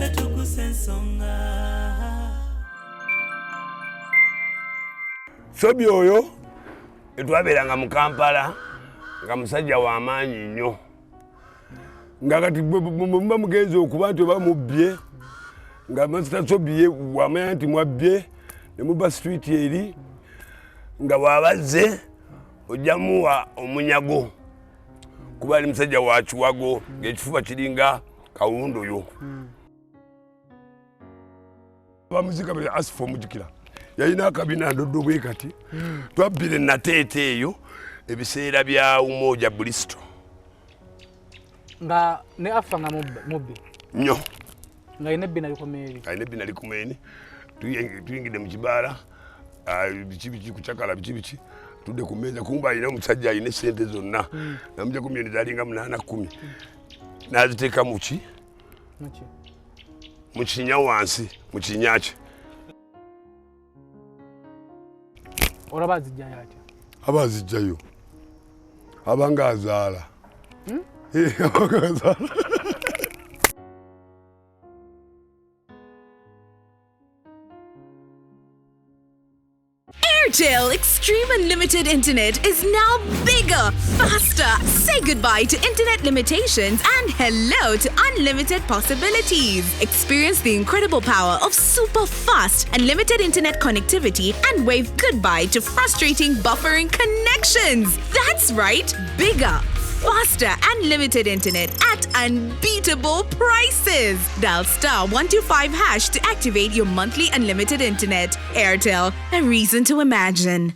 Naffe tukusa ensonga. Sobi oyo etwabeeranga mu Kampala nga musajja wa maanyi nnyo, nga kati muba mugenzi okuba nti oba mubbye, nga Masita Sobi ye bwamanya nti mwabbye ne muba street eri, nga bw'abazze ojja muwa omunyago, kuba ali musajja wa kiwago ng'ekifuba kiringa kawunduyu. Bamuzika bali Asifa omujukira yalina akabina ndoddo bwe kati. Twabbira enateeta eyo ebiseera bya Umoja Bristo, nga ne afa nga mubbi nnyo, nga alina ebbina likoma eri, alina ebbina likoma eri. Tuyingidde mu kibaala, biki biki kucakala biki biki, tudde ku mmeeza, kumba alina omusajja alina esente zonna, namujjako miliyoni zalinga 8 10, n'aziteeka muki mu kinya wansi mu kinya kye. Olaba azijjayo atya? Aba azijjayo abanga azaala. Abanga azaala. Airtel Extreme Unlimited Internet is now bigger, faster. Say goodbye to internet limitations and hello to unlimited possibilities. Experience the incredible power of super fast, unlimited internet connectivity and wave goodbye to frustrating buffering connections. That's right, bigger, faster, unlimited internet at unbeatable prices. Dial *125# to activate your monthly unlimited internet. Airtel, a reason to imagine.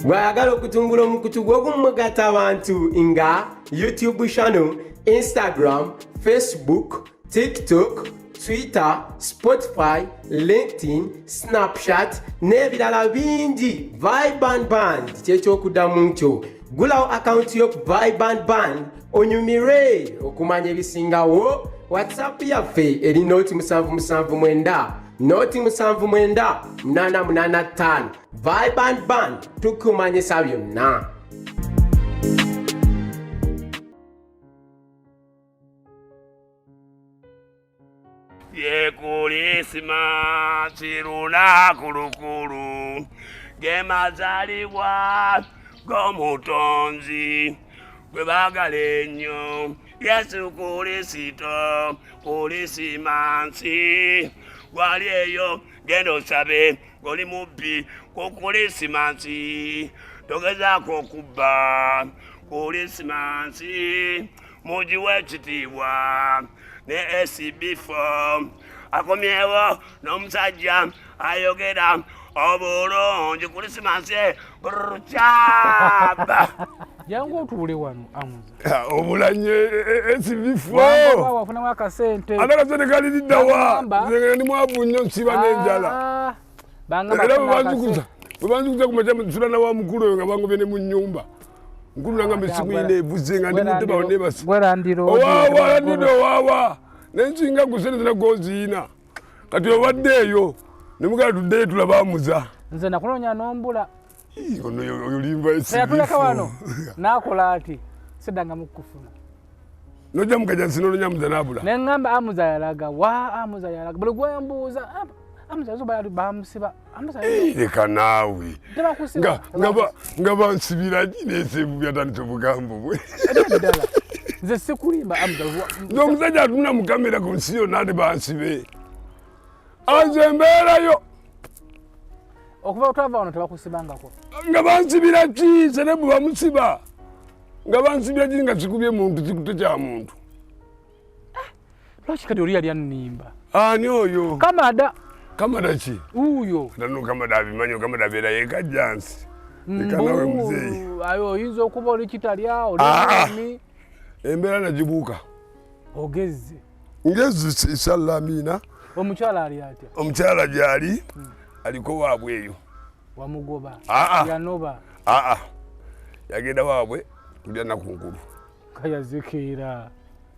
Bw'ayagala okutumbula omukutu gw'ogumugatta abantu nga YouTube channel, Instagram, Facebook, TikTok, Twitter, Spotify, LinkedIn, Snapchat n'ebirala bingi, Vibrant Band kyekyokuddamu kyo. Gulawo akawunti yo ku Vibrant Band onyumire okumanya ebisingawo. WhatsApp yaffe eri 077 9 079 885. Vibrant Band, tukumanyisa byonna. Ye Kulisimansi lunaku lukulu, ge mazaalibwa g'omutonzi gwe baagala ennyo, Yesu Kulisito. Kulisimansi gwali eyo, genda osabe ng'oli mubbi ku Kulisimansi, togezaako okubba Kulisimansi, mugiwe ekitiibwa. Ne SB4 akomyewo n'omusajja ayogera obulungi Kulisimansi brukyaba. Jangu otuule wano, Amuza. Obulanye SB4. Wafunamu akasente. Ate akasente kaliriddawa? Bagamba- Nze ndi mwavu nnyo, nsiba n'enjala. Ah, bangamba Era afuna bwebanzukuza ku makya nsula na wa mukulu oyo nga bangobye ne mu nnyumba. Mukulu nangamba essimu yina evuze nga ndi mutebe awo nebase. Gwerandiro. Owaawa landiro owaawa nensinga ku sente zina goziina. Kati obadde eyo nemugala tuddeyo tulaba Amuza. Nze nakunoonya nombula. Ii, ono oyo limba. Yatuleka wano n'akola ati siddangamu kukufuna. Nojja mukajansi nononya Amuza n'abula. Neŋŋamba Amuza yalaga wa? Amuza yalaga? Buli gwembuuza, "Ah, Amuza yazoba yali bamusiba Amuza." Ii, leka naawe. Tebakusiba. Nga bansibira gineesebu byatandise obugambo bwe. Ddala nze sikulimba, Amuza. Nze omusajja atunula mu kamera ku nsi yonna ate bansibe anze embeerayo. Okuva twava wano tebakusibangako. Nga bansibira ki? Serebu bamusiba, nga bansibira ki nga sikubye muntu, sikute kya muntu? Lwaki kati oli yali annimba? Ani oyo? Kamada. Kamada ki? Wuuyo. Nano Kamada abimanyi. Kamada abeera yekajjansi. Leka nawe muzeeyi. Ayo oyinza okuba oli kitalya oli Ah, ah. mulimi. Embeera nagibuuka. Ogezze. Ngezi isallamiina. Omukyala ali atya? Omukyala gyali, aliko waabwe eyo. Wamugoba? Ah, ah. Yanoba? Aa, yagenda waabwe kulya naku nkulu. Kayazikiira.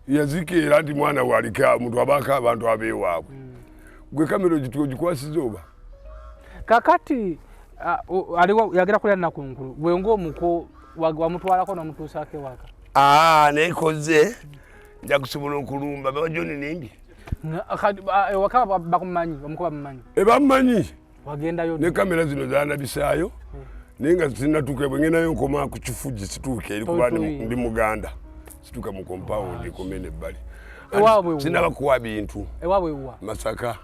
Yazikeera nti mwana we aliko omuntu abaako abantu abeewaabwe. Gwe kamera ogikwasiza oba? Kakati aliwo yagera kulya nnaku nkulu gwe ng'omuko. Wamutwalako n'omutuusaako ewaka? Aa, naye koze nja kusobola okulumba baba John nimbi. Ewaka bakumanyi, omuko bamumanyi? Ebamumanyi. Wagendayo ne kamera zino zandabisaayo, naye nga sinatuuka bwe ngendayo nkoma ku kifugi, situuka eri kuba ndi Muganda, situuka mu compound, komene ebbali. Sinaba kuwa bintu. Ewaabwe wa? Masaka.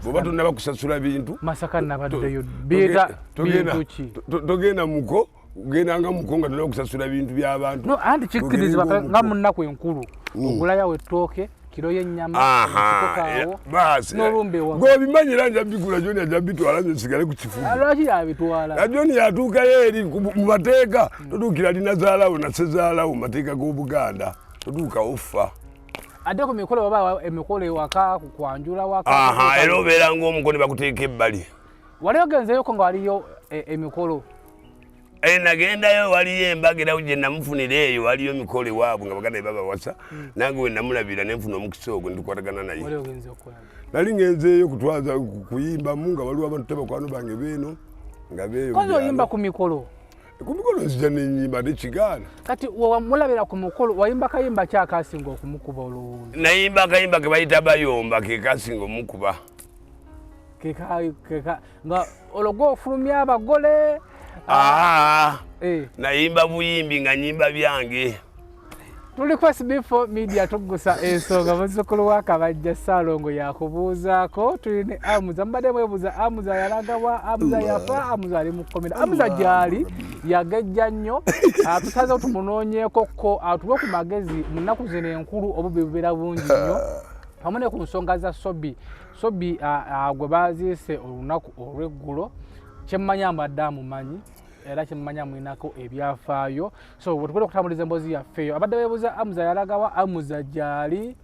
Bw'oba tonnaba kusasula bintu. Masaka nabaddeyo, biita bintu ki? Togenda muko, gendanga muko nga tonnaba kusasula bintu by'abantu. No, anti kikkirizibwa nga mu nnaku enkulu ogulayo ettooke, kiro y'ennyama, ekikokaawo n'olumba ewaka. Gweobimanyi era nja bigula, John ajja bitwala, nze nsigale ku kifugi. Lwaki yabitwala? John yatuukayo eri mu mateeka, totuukira linazaalawo nasezaalawo mu mateeka g'Obuganda, totuukawo ffa. Ate ku mikolo, baba emikolo ewaka, kwanjula waka? Era obeera ng'omuko ne bakuteeka ebbali. Wali ogenzeyoko nga waliyo emikolo? Nagendayo, waliyo embaga era gye namufunira eyo, waliyo emikolo ewaabwe nga baganda babawasa, nange we namulabira nenfuna omukisa ogwo nitukwatagana naye. Nali ngenzeeyo kutwaza kuyimbamu nga waliwo abantu tebakwano bange beeno nga beeyo. Kozi oyimba ku mikolo? Ku mikolo nzija nenyimba, ate kigaana. Kati wamulabira ku mukolo, wayimba kayimba ki akasinga okumukuba olowooza? Nayimba akayimba ke bayita Bayomba, ke kasinga omukuba. Nga olwo gwofulumya abagole? Nayimba buyimbi nga nyimba byange. Tuli ku SB4 Media, tuggusa ensonga. Muzzukulu wa Kabajja Ssaalongo yakubuuzaako. Tuli ne Amuza. Mubadde mwebuuza Amuza yalagabwa, Amuza yafa, Amuza ali mu kkomera. Amuza gyali yagejja nnyo, tusazeewo tumunoonyeeko ko atuwe ku magezi mu nnaku zino enkulu, obubbi bubeera bungi nnyo, wamu ne ku nsonga za Sobi. Sobi gwe baziise olunaku olw'eggulo, kyemmanya mbadde amumanyi era kyemmanya mwinako ebyafaayo. So bwetugenda okutambuliza emboozi yaffe eyo, abadde beebuuza Amuza yalagawa, Amuza gyali,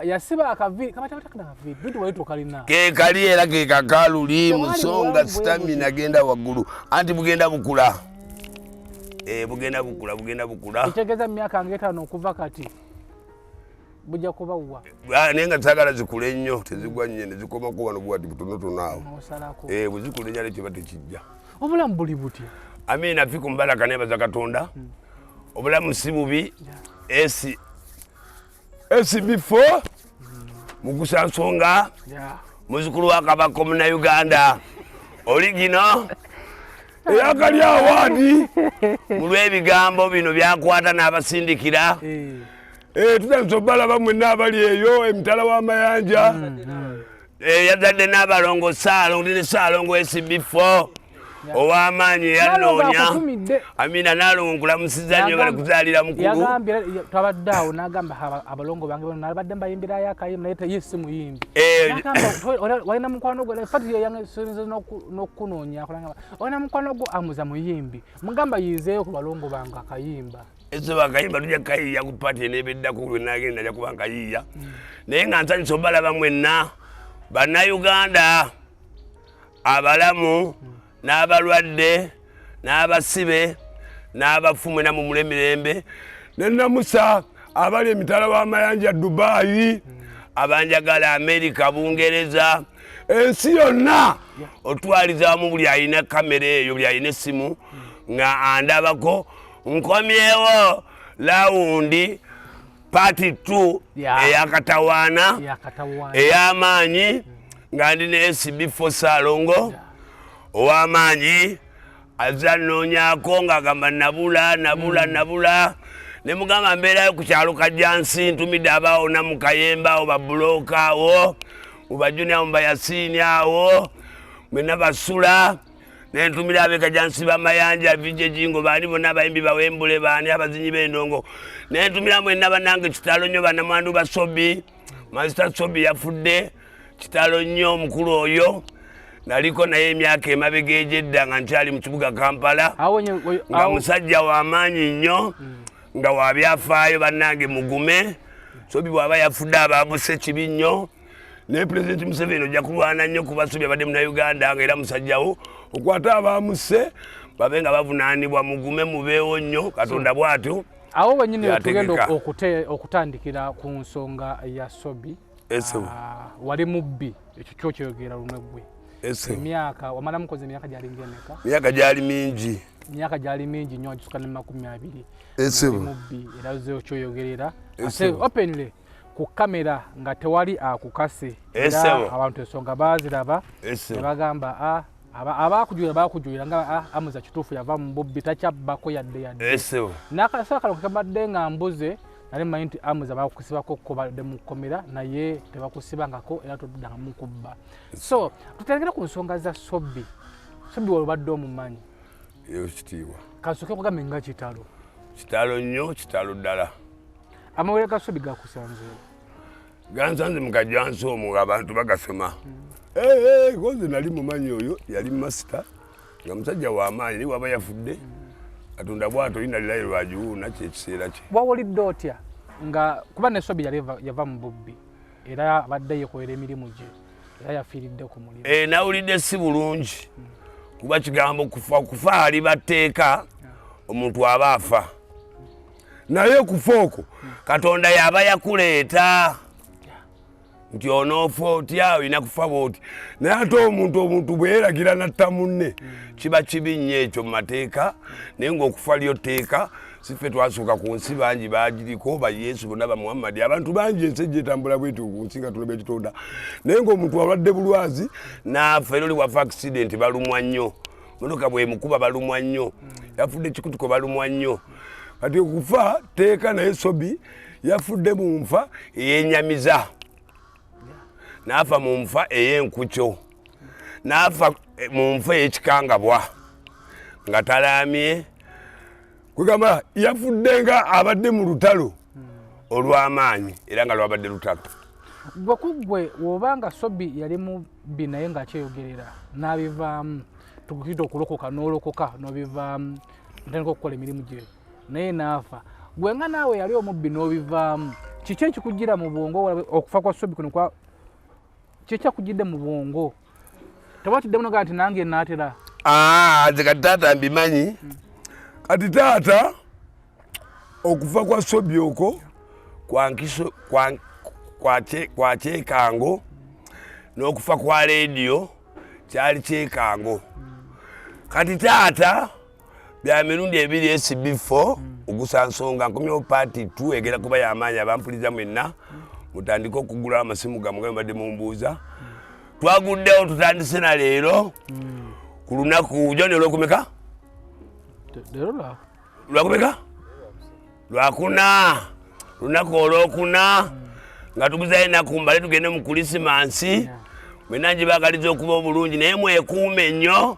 yasiba akaviiri kabatakaviiri bitu wali tokalina. Kekali era kekakaluli musonga stamina genda waggulu, anti bugenda bukula, bugenda bukula, bugenda bukula. Ekitegeeza mu myaka ngaetaano okuva kati bujja kubawa. Naye nga saagala zikule nnyo, tezigwa nnyo, nezikomako wano bwati butonotono awo, bwezikula ennyo ate kiba tekijja. Obulamu buli butya? Amina fiku mbalaka, nebaza Katonda, obulamu si bubi. SB4 mugusa nsonga, muzukulu wa Kabaka Omunauganda oligino eyakali awaadi mu lw'ebigambo bino byakwata n'abasindikira. Tutandise obalaba mwenna abali eyo emitala w'amayanja. Yazadde n'abalongo Saalongo, ne Saalongo SB4 ow'amaanyi eyannoonya. Amina Naalongo, nkulamusiza nnyo, bali kuzaalira mukulu. Yagambye twabadde awo n'agamba abalongo bange bano nabadde mbayimbirayo akayimba, naye ye si muyimbi. N'agamba walina mukwano gwe fati yeyansinze n'okukunoonya, olina mukwano gwo Amuza muyimbi, mugamba yizeeyo ku balongo bange akayimba. Eso bakayimba tujja kukayiiya ku pati eneebeddako lwe nagenda, nja kuba nkayiiya. Naye nga nsanyusa obalaba mwenna Bannayuganda abalamu n'abalwadde n'abasibe n'abafu, mwena mumule emirembe. Nenamusa abali emitala w'amayanja, Dubayi, abanjagala Amerika, Bungereza, ensi yonna otwaliza wamu, buli alina kamera eyo, buli alina essimu nga andabako. Nkomyewo round part 2 eyakatawaana ey'amaanyi nga ndi ne SB4 Saalongo ow'amaanyi, azze annoonyaako ng'agamba nabula, nabula, nabula. Ne mugamba mbeerayo ku kyalo Kajjansi, ntumidde abaawona mu Kayemba awo, babulooka awo mu bajuni awo, mu bayasiini awo mwenna basula. Nentumira ab'e Kajjansi, b'amayanja, vijejingo, baani bonna, abayimbi bawembule, baani abazinyi b'endongo, nentumira mwenna bannange. Kitalo nnyo bannamwandu ba Sobi, Master Sobi yafudde, kitalo nnyo. Omukulu oyo naliko naye emyaka emabega egyedda nga nkyali mu kibuga Kampala, nga musajja w'amaanyi nnyo, nga wabyafaayo. Bannange mugume, Sobi bw'aba yafudde abaabuse kibi nnyo, naye Pulezidenti Museveni ojja kulwana nnyo kuba Sobi abadde Munauganda nga era musajjawo, okwate abamuse babe nga bavunaanibwa. Mugume, mubeewo nnyo, Katonda bw'atyo. Awo wenyini tugenda okutandikira ku nsonga ya Sobi. Wali mubbi, ekyo kyo kyogera lunwe gwe. Emyaka wamala mukozi, emyaka gyali ngemeka? Emyaka gyali mingi. Myaka gyali mingi nnyo, agisuka ne 20. Esebo. Mubbi era ozze okyoyogerera ate Esebo. openly ku kamera nga tewali akukase. Era Esebo. abantu ensonga baaziraba Esebo. ne bagamba abakujulira bakujulira nga Amuza kituufu yava mu bubbi, takyabbako yadde yadde. Esebo. N'akaseera kano kekabadde nga mbuze, nali mmanyi nti Amuza bakusibako ko badde mu kkomera, naye tebakusibangako era toddangamu kubba. So tutandikire ku nsonga za Sobbi. Sobbi walubadde omumanyi? Eyo kitiibwa. Kasooke kugambe nga kitalo. Kitalo nnyo, kitalo ddala. Amawulire ga Sobbi gakusanzeewo? Gansanze mu kajjansi omwo, abantu bagasoma. Koze nali mumanyi, oyo yali masita nga musajja w'amaanyi, naye waba yafudde, Katonda bw'atyo olina lirayi lwagiwuuna kyekiseera kye. Wawulidde otya nga kuba ne Sobbi yali yava mu bubbi era abadde yekolera emirimu gye era yafiiridde ku mulimu? Nawulidde si bulungi, kuba kigambo kufa, kufa aliba tteeka, omuntu aba afa, naye okufa okwo Katonda yaba yakuleeta nti onoofa otya, olina kufa bwoti. Naye ate omuntu bwe yeeragira natta munne, kiba kibi nnyo ekyo mu mateeka. Naye ng'okufa lyo tteeka, si ffe twasooka ku nsi, bangi bagiriko, ba Yesu bonna, ba Muhammadi, abantu bangi. Ensi ejja etambula bweti ku nsi nga tulaba ekitonda. Naye ng'omuntu alwadde bulwazi n'afa, era oli wafa accident balumwa nnyo, motoka bwemukuba balumwa nnyo, yafudde kikutuko balumwa nnyo. Kati okufa tteeka, naye Sobi yafudde mu nfa eyenyamiza, n'afa mu nfa ey'enkukyo, n'afa mu nfa ey'ekikangabwa nga talaamye. Kwegamba yafudde nga abadde mu lutalo olw'amaanyi, era nga lwabadde lutalo. Gwe ku ggwe, wobanga Sobbi yali mubbi naye ng'akyeyogerera n'abivaamu, tukuyita okulokoka, n'olokoka n'obivaamu, ntandika okukola emirimu gye, naye n'afa, gwe nga naawe yali omubbi n'obivaamu, kiki ekikujjira mu bwongo okufa kwa Sobbi kuno? Kwa kiki kyakujjidde mu bwongo? Tewatiddemu nogaa nti nange naatera? Ah, nze kati taata mbimanyi. Kati taata, okufa kwa Sobi okwo kwa nkiso kwa kyekango, n'okufa kwa leediyo kyali kyekango. Kati taata, bya mirundi ebiri. SB4 ogusa nsonga nkomyewo part 2, egera kuba yamaanyi. Abampuliza mwenna mutandike okugula amasimu gammwe nga mubadde mumbuuza. Twaguddewo, tutandise na leero ku lunaku joni olwokumeka? Leero lwa Lwakumeka? Lwakuna, lunaku olwokuna nga tuguzayo enaku mbale tugende mu Kulisimansi. Mwena njibagaliza okuba obulungi, naye mwekuume nnyo.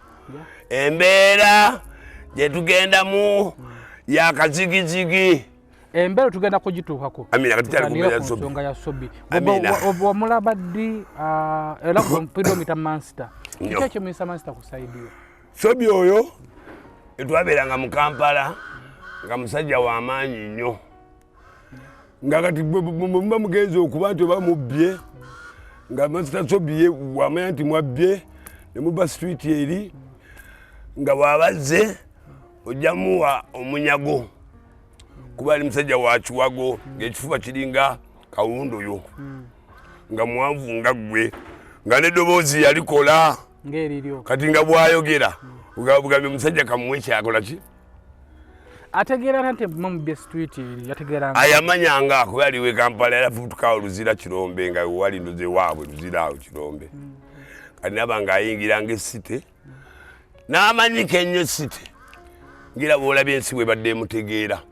Embeera gye tugendamu yakazigizigi. Embeera tugenda kugituukako. Amina, kati kyali Tutandike kumbeera ku Sobbi. nsonga ya Sobbi. Amina. Wamulaba ddi? Era mpulira omuyita mansita. Nnyo. Kiki ekimuyisa mansita ku side yo? Sobi oyo twabeeranga mu Kampala nga musajja w'amaanyi nnyo, nga kati muba mugenzi okuba nti oba mubbye, nga masita Sobi ye wamanya nti mwabbye ne muba street eri, nga bw'abazze ojja muwa omunyago, kuba ali musajja wa kiwago, ng'ekifuba kiringa kawundoyo, nga muwanvu nga ggwe, nga n'eddoboozi yalikola ng'eriryo. Kati nga bw'ayogera bugambye omusajja kamuwe kyakola ki. Ategeera nti mumubye street eri? Yategeera nga Ayamanyanga kuba yaliwo e Kampala, yali afubutukawo Luzira Kirombe, nga wali ndoze waabwe Luzira awo Kirombe. Kati naba ng'ayingiranga esite n'amanyika ennyo site, ngira bw'olabye ensi bwebadde emutegeera,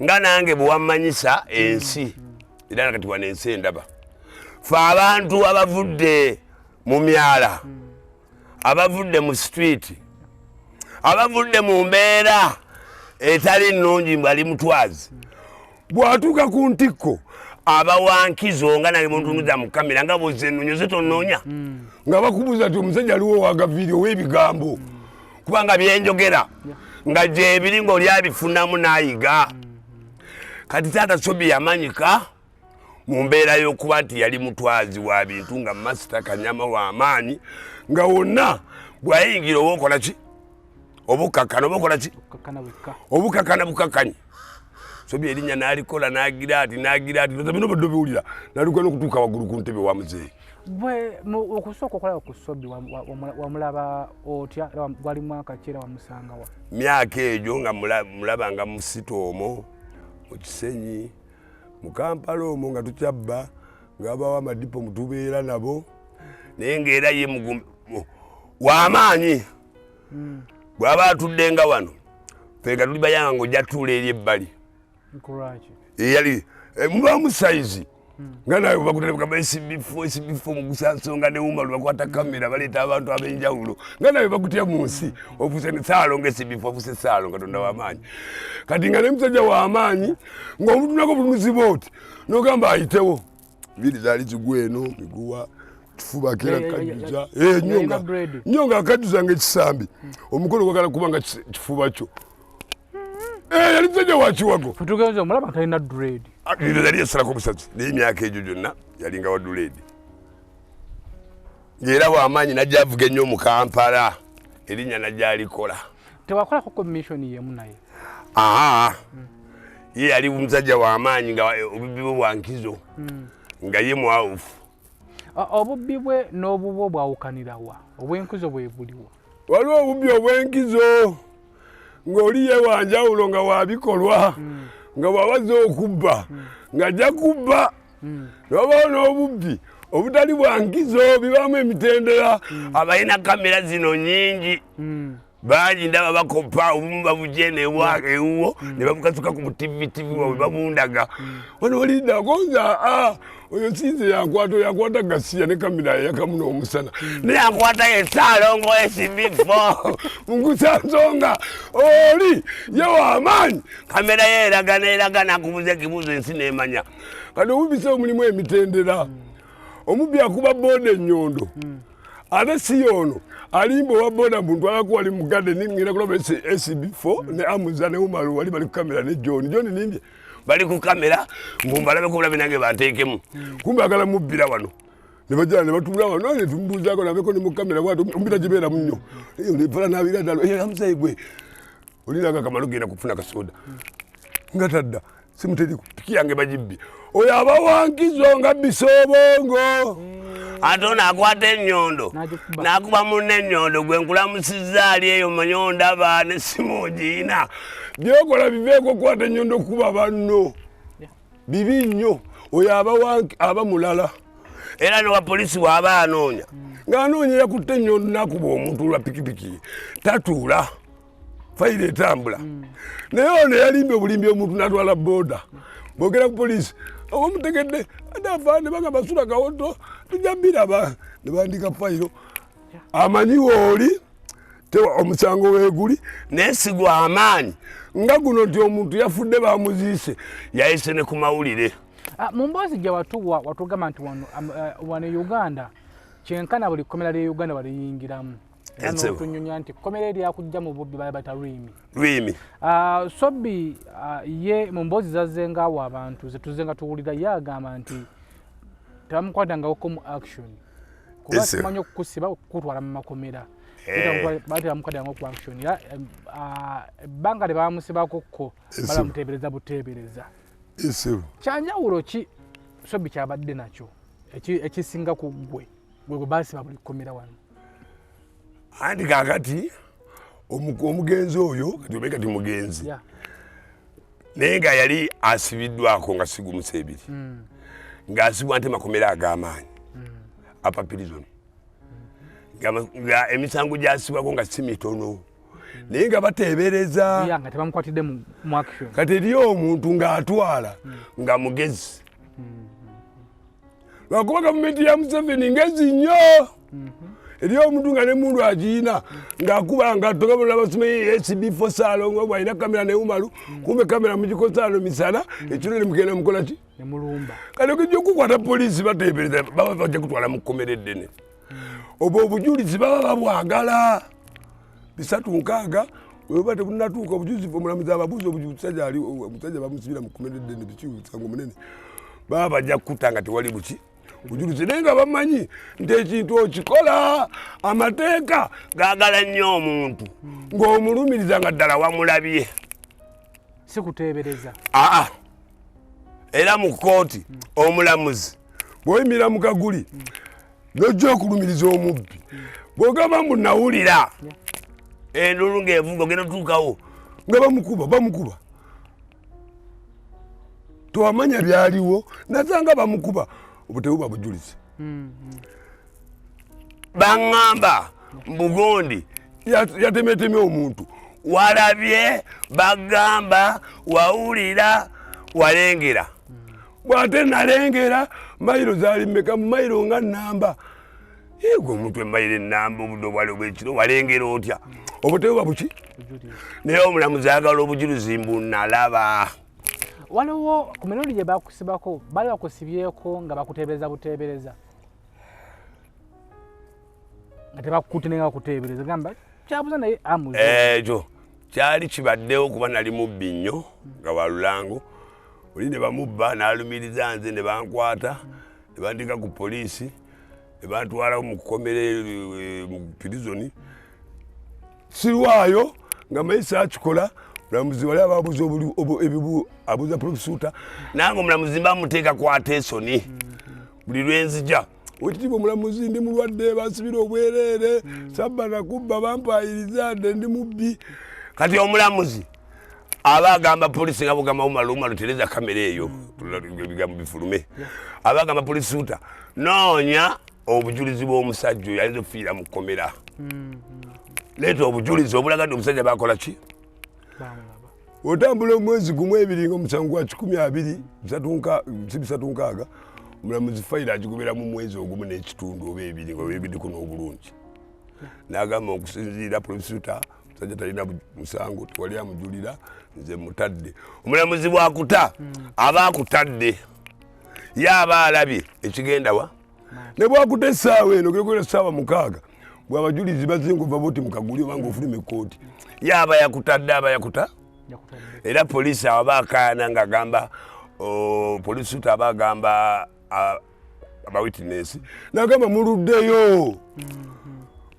nga nange bwe wammanyisa ensi. Era kati wano ensi endaba fe abantu abavudde mu myala, abavudde mu street, abavudde mu mbeera etali nnungi, mbali mutwazi bw'atuuka ku ntikko abawankizo, nga nange muntunuza mu kamera nga bwozze ennonyo tonoonya, nga bakubuuza nti omusajja aliwo owagaviiri ow'ebigambo, kubanga byenjogera nga gyebiri ng'oli abifunamu n'ayiga. Kati taata Sobi yamanyika mu mbeera y'okuba nti yali mutwazi wa bintu, nga masita kanyama w'amaanyi, nga wonna bw'ayingira oba okola ki, obukakkana oba okola ki. Kakkana wekka. Obukakkana bukakkanyi. Sobi erinnya n'alikola n'agira ati n'agira ati, bino badde obiwulira, nalikola n'okutuuka waggulu ku ntebe wa muzeeyi. Gwe okusooka okulaba ku Sobi wamulaba otya? Era gwali mwaka ki era wamusangawa? Myaka egyo nga mulabanga mu sita omwo mu Kisenyi mu Kampala omwo nga tukyabba, nga babawo amadipo mutubeera nabo, naye ng'era ye w'amaanyi. Bw'aba atudde nga wano ffe nga tuli bayanga ng'ojja tuula eri ebbali. Eyali mubaamu sayizi nga nawe bakutandika SB4 SB4 mugusa nsonga ne Umaru bakwata kamera baleeta abantu ab'enjawulo nga nawe bakutya mu nsi ofuuse ne Ssaalongo SB4 ofuuse Ssaalongo Katonda w'amaanyi. Kati nga ne musajja w'amaanyi ng'omutunako butunuzi bw'oti n'ogamba ayitewo biri zaali zigwa eno miguwa kifuba kera kajjuza nnyo nga akajjuza ng'ekisambi omukono gwagala kuba nga kifuba kyo. Yali musajja wa kiwago. Tugenze omulaba talina dread. Yali yasalako omusatsi naye emyaka egyo gyonna yalinga wa dread. Ng'era w'amaanyi najja avuga ennyo mu Kampala erinnya najja alikola. Tewakolako commission yemu naye? Ye yali musajja w'amaanyi nga obubbi bwe bwa nkizo nga ye mwawufu. Obubbi bwe n'obubwo bwawukanirawa? Obw'enkizo bwe buliwa? Waliwo obubbi obw'enkizo ng'oli ye wanjawulo nga wabikolwa nga bw'abaza okubba ng'ajja kubba. N'obawo n'obubbi obutali bwa nkizo bibaamu emitendera. Abalina kamera zino nnyingi bangi ndaba bakopa obumu babugye ewuwo ne babukasuka ku TV TV waabwe babundaga. Wano walinda agonza oyo sinze yankwata oyo akwata gasiya ne kamera yayakamu n'omusana naye ankwata ye Ssaalongo SB4 mugusa nsonga oli ye w'amaanyi kamera ye eragana eragana akubuza ekibuuzo ensi n'emanya. Kati obubbi se omulimu emitendera. Omubbi akuba booda ennyondo ate si y'ono alimba owa booda mbu ntwalako wali mu garden ngenda kulaba SB4 ne Amuza ne Umaru wali bali ku kamera ne John. John nimbye bali ku kamera mbu mbalabeko bulabe nange banteekemu. Kumbe agala mubbira wano. Ne bajja ne batuula wano ne tumubuuzaako nabeko ne mu kamera bw'atyo omubbira gibeeramu nnyo. Nevala n'abeera ddala Amuza gwe olinaga kamalo genda kufuna kasoda nga tadda simuteri piki yange bagibbye. Oyo aba wankizo nga bbisa obwongo. Ate ono akwata ennyondo n'akuba munne ennyondo gwe nkulamusizza ali eyo mmanyi ondaba n'essimu ogiina. By'okola biveeko okukwata ennyondo okukuba banno bibi nnyo. Oyo aba mulala. Era ne wa poliisi bw'aba anoonya ng'anoonya yakutte ennyondo n'akuba omuntu olwa pikipiki tatuula. Fayiro etambula. Naye ono yalimbye obulimbi omuntu n'atwala booda. Bwogera ku poliisi oba omutegedde ate afaane bagamba sula kawoto tujja biraba ne bandika fayiro. Amanyi wooli omusango weeguli naye si gwa amaanyi nga guno nti omuntu yafudde bamuziise yayise ne ku mawulire. Mu mboozi gye watuwa watugamba nti wano Uganda kyenkana buli kkomera ly'e Uganda waliyingiramu. Tunyumya nti kkomera eryakujja mu bubbi bali bata Lwimi. Lwimi. Sobi ye mu mboozi zazze ng'awo abantu ze tuzze nga tuwulira ye agamba nti tebamukwatangako mu action. Kuba tumanyi okukusiba okukutwala mu makomera. Batebamukwatangako ku action. Ebbanga lye bamusibako ko balamuteebereza buteebereza. Kyanjawulo ki Sobi kyabadde nakyo ekisinga ku ggwe gwe basiba buli kkomera wano? Anti kaakati omugenzi oyo kati obe kati mugenzi naye nga yali asibiddwako nga sigumusa ebiri ng'asibwa nti makomera ag'amaanyi upper prison nga emisango gyasibwako nga si mitono naye nga bateebereza nga tebamukwatidde mu action. Kati eriyo omuntu ng'atwala nga mugezi lwakuba gavumenti ya Museveni ngezi nnyo. Eriyo omuntu nga n'emmundu agiyina ng'akuba ngatto nga bonna basome SB4 Ssaalongo bw'alina kamera ne Umaru kumbe kamera mugikozesa wano misana ekiro ne mugenda mukola ki? Ne mulumba. Kati okujja okukwata poliisi bateebereza baba bajja kutwala mu kkomera eddene. Obwo obujulizi baba babwagala 360 bwe tebunnatuuka obujulizi omulamuzi ababuuza omusajja ali omusajja bamusibira mu kkomera eddene biki omusango munene baba bajja kutta nga tewali buki bujulizi naye nga bamanyi nti ekintu okikola amateeka gaagala nnyo omuntu ng'omulumiriza nga ddala wamulabye. Si kuteebereza. Aa era mu kkooti omulamuzi bw'oyimira mu kaguli Nojja okulumiriza omubbi bwogamba mbu nawulira endulu ng'evuga, ogenda otuukawo nga bamukuba bamukuba, tewamanya byaliwo, nasanga bamukuba, obwo tebuba bujulizi. Baŋŋamba mbugondi yatemetemye omuntu, walabye, bagamba wawulira, walengera. Bwate nalengera mayiro zaali mmeka? Mu mayiro nga namba gwe omuntu emayiro enamba obudde obwali obwekiro walengera otya? Obwo tebuba buki? Naye omulamuzi ayagala obujulizi mbu nalaba. Waliwo ku mirundi gye bakusibako, baali bakusibyeko nga bakuteebereza buteebereza, nga tebakutte naye nga bakuteebereza, gamba kyabuza naye amuze. Ekyo kyali kibaddewo kuba nali mubbi nnyo nga walulango oli ne bamubba n'alumiriza nze, ne bankwata ne banteeka ku poliisi ne bantwala mu kkomera mu pirizoni. Sirwayo nga mayisa akikola. Mulamuzi wali aba abuuza ebibu, abuuza prosecutor, nange omulamuzi mba muteeka kwata ensoni. Buli lwenzija, wekitiibwa omulamuzi, ndi mulwadde, bansibira obwereere, sabba nakubba, bampayiriza nde ndi mubbi. Kati omulamuzi aba agamba polisi nga bugamba umalu umalu tereza kamera eyo ebigambo bifulume, aba agamba prosecutor, noonya obujulizi bw'omusajja oyo ayinza okufiira mu kkomera, leeta obujulizi obulaga nti omusajja bakola ki. Bamulaba. Otambula omwezi gumu ebiri nga omusango gwa 120 si 360, omulamuzi fayiro agigobera mu mwezi ogumu n'ekitundu oba ebiri nga webiddeko n'obulungi, n'agamba okusinziira prosecutor, musajja talina musango, tewali amujulira, nze mutadde. Omulamuzi bwakuta aba akutadde, ye aba alabye ekigenda wa. Ne bwakuta essaawa eno gekwera essaawa 6, bwabajulizi bazinga ova boti mukaguli obanga ofuluma ekkooti, ye aba yakutadde, aba yakuta. Yakutadde. Era poliisi aba akaana ng'agamba poliisi aba agamba abawitness, nagamba muluddeyo,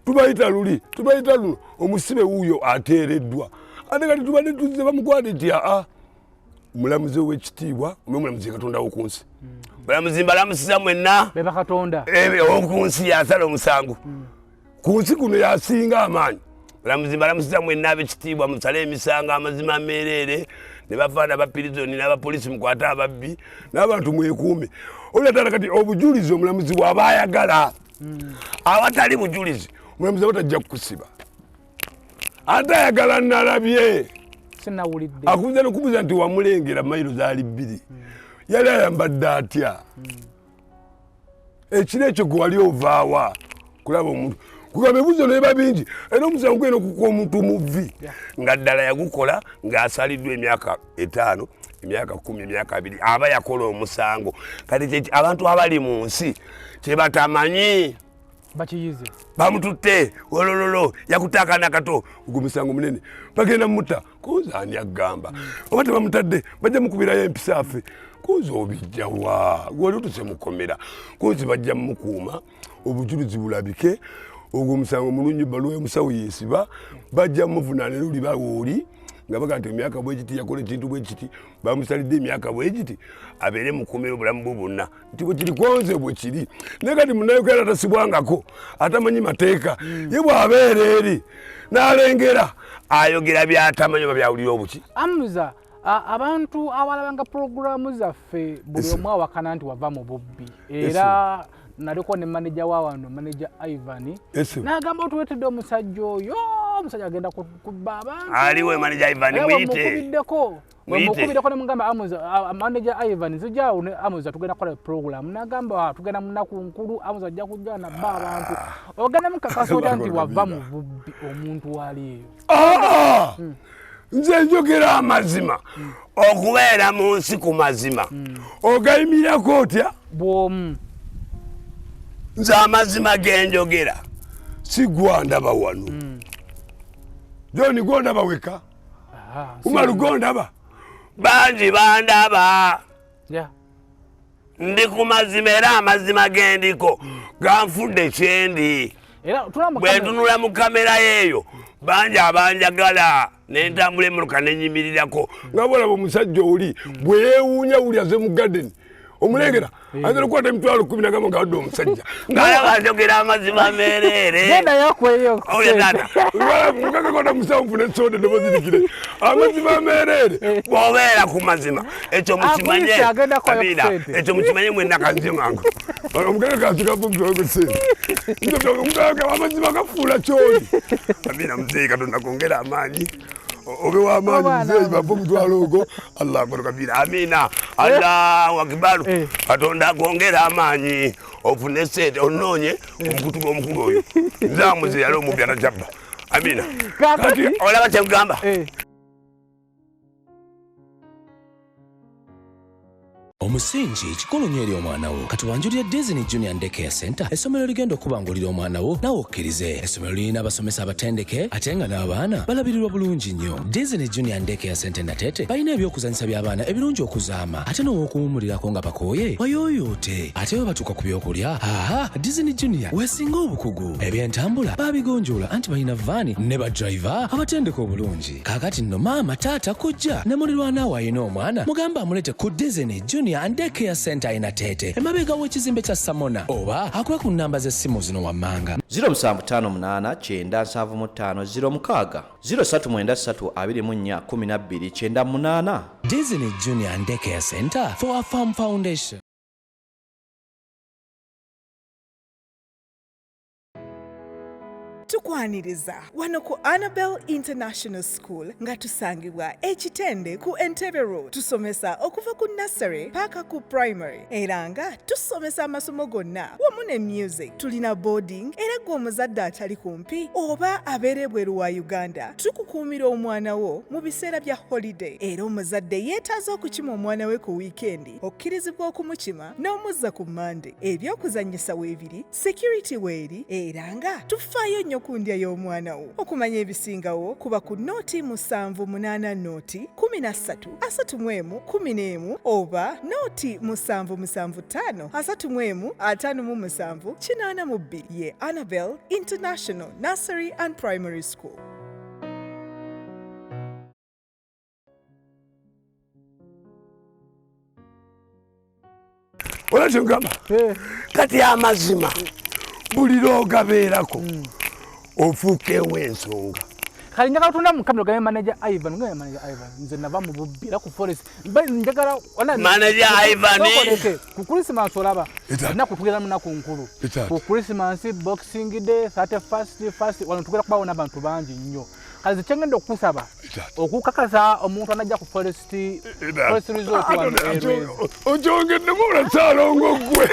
tubayita luli, tubayita luno, omusibe wuuyo ateereddwa, ate kati tubadde tuzze bamukwate nti aa omulamuzi ow'ekitiibwa, omulamuzi Katonda wo ku nsi, mulamuzi mbalamusiza mwenna. Beba Katonda. Owoku nsi yasala omusango ku nsi kuno, yasinga amaanyi. Mulamuzi mbalamusiza mwenna ab'ekitiibwa, musale emisango amazima ameereere, ne bafaana bapirizoni n'abapoliisi, mukwate ababbi n'abantu mwekuume. Olwatala kati obujulizi omulamuzi bw'aba ayagala, awatali bujulizi omulamuzi aba tajja kukusiba, ate ayagala nalabye. Sinawulidde. Akubuza nokubuuza nti wamulengera mayiro zaali 2, yali ayambadde atya, ekiro ekyo gwe wali ovaawa kulaba omuntu? Kugamba ebibuuzo neba bingi, era omusango gulina okukuwa omuntu muvi nga ddala yagukola ng'asaliddwa emyaka 5, emyaka 10, emyaka 20, aba yakola omusango. Kati abantu abali mu nsi kyebatamanyi bakiyize. Bamututte olololo, yakutte akaana kato, ogwo musango munene, bagenda mutta kunze ani agamba? Oba tebamutadde bajja mukubirayo empisa afe kunze obijjawa gwoli otuse mukomera kunze bajja mukuuma obujulizi bulabike. Ogwo omusango mulungi, baluwa omusawo yesiba, bajja muvunaana era oli bawooli nga baga nti emyaka bwekiti yakola ekintu bwekiti, bamusalidde emyaka bwekiti, abeere mukomera obulamu bwe bwonna, nti bwekiri konze bwekiri. Naye kati Munnayuganda atasibwangako, atamanyi mateeka, ye bw'abeera eri n'alengera ayogera byatamanyi oba byawulira obuki. Amuza, abantu abalabanga puroguramu zaffe buli omu awakana nti wava mu bubbi, era naliko ne maneja wa wano, maneja Ivan, n'agamba otuweetedde omusajja oyo, omusajja agenda kubba abantu. Aliwe maneja Ivan? Era muyite. Bwemukubiddeko Muyite. Bwemukubiddeko nemugamba Amuza, maneja Ivan, nzijaawo ne Amuza tugenda kukola puroguramu, n'agamba tugenda mu nnaku nkulu, Amuza ajja kujja nabba abantu. Ogenda mukakasa otya nti wava mu bubbi omuntu wali eyo? Nze njogera amazima. Okubeera mu nsi ku mazima ogayimirako otya? Bwomu. Nze amazima genjogera si gwandaba wano, Joni gondaba weka, Umaru gondaba, bangi bandaba. Ndi ku mazima, era amazima gendiko ganfudde kyendi. Era tula mu bwe ntunula mu kamera yeeyo, bangi abanjagala, nentambula emmotoka nenyimirirako nga bolaba omusajja oli bwe yeewuunya wuli aze mu garden. Omulengera ayinza okukwata 100,000 nagamba nga wadde omusajja. Ng'alaba njogera amazima ameereere. Genda yakweyo. Owulira taata? Mugaga kwata musawo nfune soda eddoboozi likire. Amazima ameereere. Bw'obeera ku mazima ekyo mukimanye. Akulise, agenda kuwayo Amina. ku ssente. Ekyo mukimanye mwenna kanze mangu. Omugaga kasika ssente. Omugaga amazima gafuula kyoli. Amina muzeeyi Katonda kwongera amaanyi. Obe w'amaanyi muzeeyi bava omutwalo ogwo. Allah akbar kabira. Amina. Allahu akbar. Eh. Katonda akwongera amaanyi ofune ssente onoonye omukutu gw'omukulu oyo. Nze amuze yali omubbi atajabba. Amina. Kaakati Olaba kye nkugamba? Eh. Omusingi kikulu nnyo eri omwana wo. Katubanjulire Disney Junior Daycare Center, essomero ligenda okubangulira omwana wo naawe okkirize. Essomero lirina abasomesa abatendeke ate nga n'abaana balabirirwa bulungi nnyo. Disney Junior Daycare Center Nateete balina ebyokuzanyisa by'abaana ebirungi okuzaama ate n'ow'okuwummulirako nga bakooye bayooyoote. Ate bwe batuuka ku byokulya, aha, Disney Junior weesinga obukugu. Ebyentambula baabigonjoola anti balina vaani ne badriver abatendeke obulungi. Kaakati nno maama, taata, kojja ne mulirwana wo alina omwana mugambe amuleete ku Disney Junior and Daycare Center e Nateete emabega w'ekizimbe kya Samona oba akube ku nnamba z'essimu zino wammanga. 0758 975 06 0393 24 12 98. Disney Junior and Daycare Center for a firm foundation. Tukwaniriza wano ku Annabel International School nga tusangibwa Ekitende ku Entebbe Road. Tusomesa okuva ku nursery paka ku primary era nga tusomesa amasomo gonna wamu ne music. Tulina boarding era gwe omuzadde atali kumpi oba abeera ebweru wa Uganda tukukuumira omwana wo mu biseera bya holiday. Era omuzadde yeetaaza okukima omwana we ku wiikendi okkirizibwa okumukima n'omuzza ku Monday. Ebyokuzannyisa weebiri, security weeri era nga tufaayo nnyo ku ndya y'omwana wo. Okumanya ebisingawo kuba ku nooti 78 nooti 13 31 11 oba nooti 775 31 57 82. Ye Annabel International Nursery and Primary School. Olaba kye nkugamba? Kati amazima buli lw'ogabeerako ofuuka ew'ensonga. Kale njagala tunda mu kamera ogambe manager Ivan, ogambe manager Ivan, nze nava mu bubbi era ku forest. Mba njagala wala Manager Ivan. Sokoleke, ku Christmas olaba. Etaata. Ennaku tugenda mu nnaku nkulu. Etaata. Ku Christmas, Boxing Day, 31st, first, wano tugenda kubawo n'abantu bangi nnyo. Kale nze kye ngenda okukusaba, Etaata. okukakasa omuntu anajja ku forest resort wano e Lweza. Okyongeddemu ola Ssaalongo ggwe.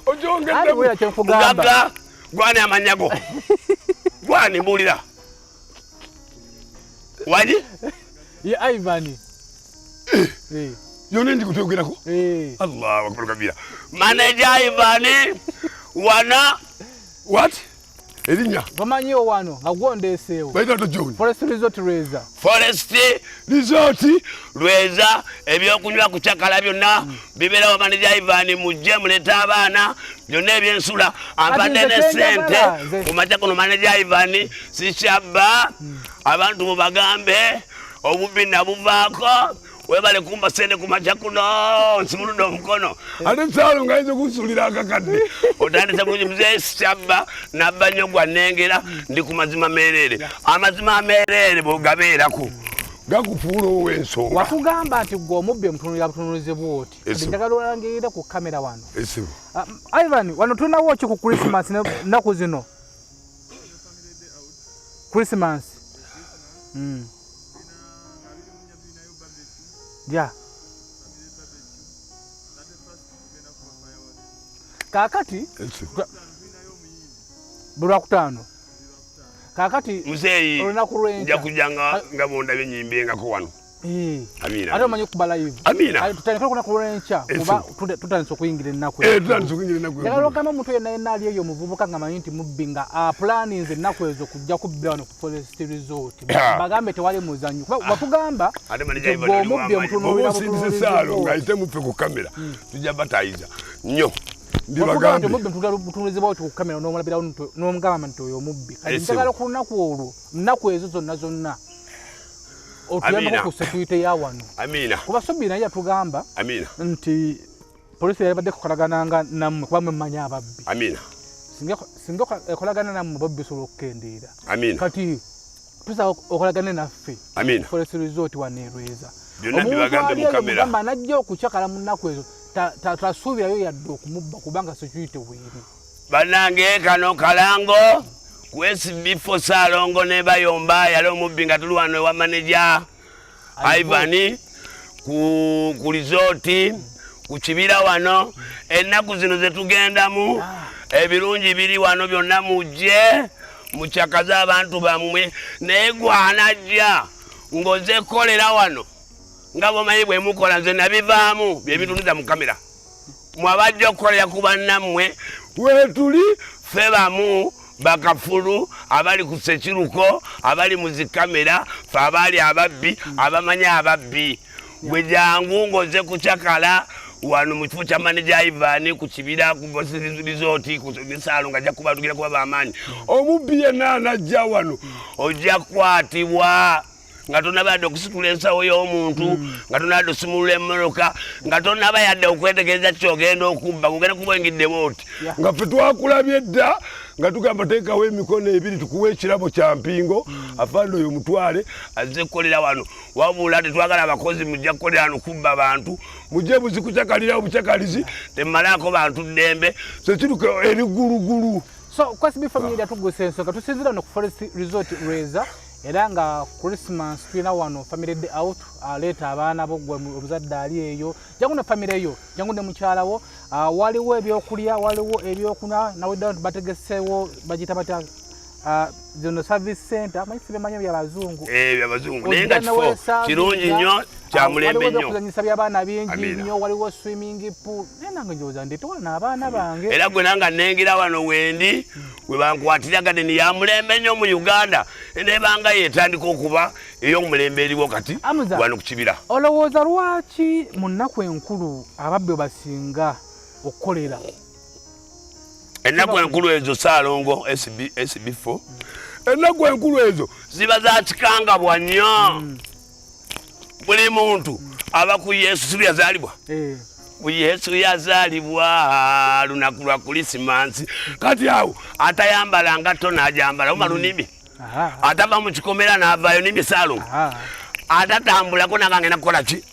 Okyongeddemu. Ate wera kye nkugamba. Mugagga, gwani amannya go? Gwani mbuulira? Wagi? Ye Ivan. Yonna ndikutyogerako? Allahu akbar kabira. Manager Ivan wana What? Erinnya. Bamanyiwo wano nga gwondeeseewo. Bayita to John. Forest Resort Lweza. Forest Resort Lweza, ebyokunywa ku kyakala byonna bibeerawo. Manager Ivan mujje muleete abaana byonna ebyensula ampadde Kati ne nze ssente kyenjagala, nze- ku makya kuno. Manager Ivan sikyabba abantu mubagambe obubbi nabuvaako. Webale kumba ssente ku makya kuno, nsimuludde omukono. Ate Ssaalongo ayinza okunsuulira akakadde. Otandise bulungi muzeeyi. Sikyabba nabba nnyo gwa nnengera ndi ku mazima meereere. Amazima ameereere bw'ogabeerako gakufuula ow'ensonga. Watugamba nti gwe omubbi omutunulira butunulizi bw'oti. Esi. Njagala olangirire ku kamera wano. Esibu. Ivan, wano tulinawo ki ku Christmas nnaku zino? Christmas. Ya. Kaakati Esibu. buli lwakutaano. Kaakati muzeeyi olunaku lw'enkya. nja kujja nga bondabye nyimbengako wano. Amina. Ate omanyi okuba live. Amina. Kale tutandike olunaku lw'enkya Esi. kuba tutandise okuyingira ennaku Eh, ezo. tutandise okuyingira ennaku Njagala ezo. ogamba omuntu yenna yenna ali eyo omuvubuka nga manyi nti mubbi nga apulaninze ennaku ezo kujja kubbira wano ku Forest Resort. Bagambe tewali muzannyo. Kuba watugamba Ate manager nti Ivan gwe oli omubbi w'amaanyi. omutunuulira Oba osindise butunuulizi Ssaalo bw'oti. ng'ayite muffe ku kamera tujja batayiza nnyo. Watugamba nti Ndibagambe. omubbi omutunuulira butunuulizi bw'oti ku kamera n'omulabirawo n'omugamba nti oyo omubbi. Kati Esi. njagala ku lunaku olwo, nnaku ezo zonna zonna otuyambeko Amina. ku security ya wano. Amina. Kuba Sobbi naye yatugamba Amina. nti Poliisi yabadde kukolagananga nammwe kuba mwe mmanyi ababbi. Amina. Singa ekolagana nammwe ababbi bisobola okukendeera. Amina. Kati tusaba okolagane naffe. Amina. Forest Resort wano e Lweza. Byonna bibagambe mu kamera. Omuntu anajja okucakala mu nnaku ezo tasuubirayo yadde okumubba kubanga security weeri. Bannange kano kalango ku SB4 Ssaalongo ne Bayomba yali omubbi nga tuli wano ewa maneja Ivan ku rizooti ku kibira wano. Ennaku zino ze tugendamu ebirungi biri wano byonna, mujje mukyakaze abantu bammwe. Naye gwanajja ng'oze kukolera wano nga bwomanyi bwe mukola, nze nabivaamu byebitunuza mu kamera. Mwabajja okukolera ku bannammwe, wetuli ffe bamu bakafulu abali ku sekiruko abali mu zikamera, fe abaali ababbi abamanyi ababbi. Gwe jangu ng'oze kucakala wano mu kifo kya maneja Ivan ku kibira ku rizooti ku misaalo nga ajja kuba tugira kuba b'amaanyi. Omubbi yenna anajja wano ojja kukwatibwa nga tonaba yadde okusitula ensawo y'omuntu, nga tonaba yadde osimulula emmotoka, nga tonaba yadde okwetegereza kyogenda okubba, gugenda kuba oyingiddewo oti. Nga ffe twakulabye dda nga tugamba teekawo emikono ebiri tukuwe ekirabo kya mpingo, afande oyo mutwale azze kukolera wano. Wabula tetwagala abakozi mujja kukolera wano kubba bantu, mujje buzikucakalira obucakalizi, temumalaako bantu ddembe, sekiruka eri gulugulu. So Kwesibi Family yatugusa ensonga, tusinzira no ku Forest Resort Lweza, era nga Christmas tulina wano family day out. Aleeta abaana bo, gwe omuzadde ali eyo jangu ne family yo, jangu ne mukyala wo. Waliwo ebyokulya, waliwo ebyokunywa, nawedda nti bategeseewo bagiyita batya, zino service center, manyi sibimanyi byabazungu. Byabazungu, naye nga kifo kirungi nnyo, kya mulembe nnyo. Okuzanyisa by'abaana bingi nnyo, waliwo swimming pool. Naye nange ndowooza ndeete wano abaana bange. Era gwe nanga nnengera wano wendi we bankwatira gadeni ya mulembe nnyo mu Uganda, nebanga yetandika okuba ey'omulembe eriwo kati wano ku kibira. Olowooza lwaki mu nnaku enkulu ababbi basinga okukolera? Ennaku enkulu ezo Ssaalongo SB4, ennaku enkulu ezo ziba za kikangabwa nnyo. Buli muntu aba ku Yesu si yazaalibwa. Ku Yesu yazaalibwa lunaku lwa Kulisimansi. Kati awo atayambala ngatto n'ajambala oba lunimi, atava mu kikomera n'avaayo nimye Ssaalongo, atatambulako nanga ngenda kukola ki?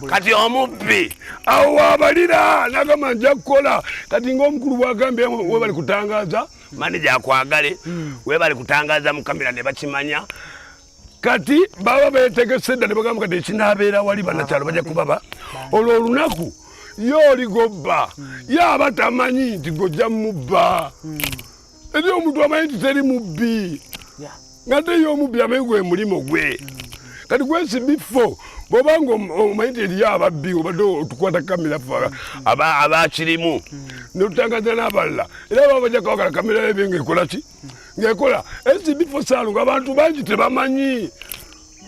Kati omubbi awo wabalira nagamba nja kukola. Kati ng'omukulu bwagambye webali kutangaza maneja akwagale, webali kutangaza mu kamera ne bakimanya. Kati baba betegese dda ne bagamba kati ekinaabeera wali bannakyalo bajja kubaba olwo olunaku ye oligobba ye aba tamanyi nti gojja mubba. Eri omuntu amanyi nti teri mubbi, nga te ye omubbi amanyi gwe mulimu gwe. Kati gwesibifo bw'obanga omanyi nti eriyo ababbi obadde otukwata kamera ffe abakirimu notutangaza n'abalala, era baba bajja kawagala kamera ebe ng'ekola ki ng'ekola. SB4 Ssaalongo abantu bangi tebamanyi.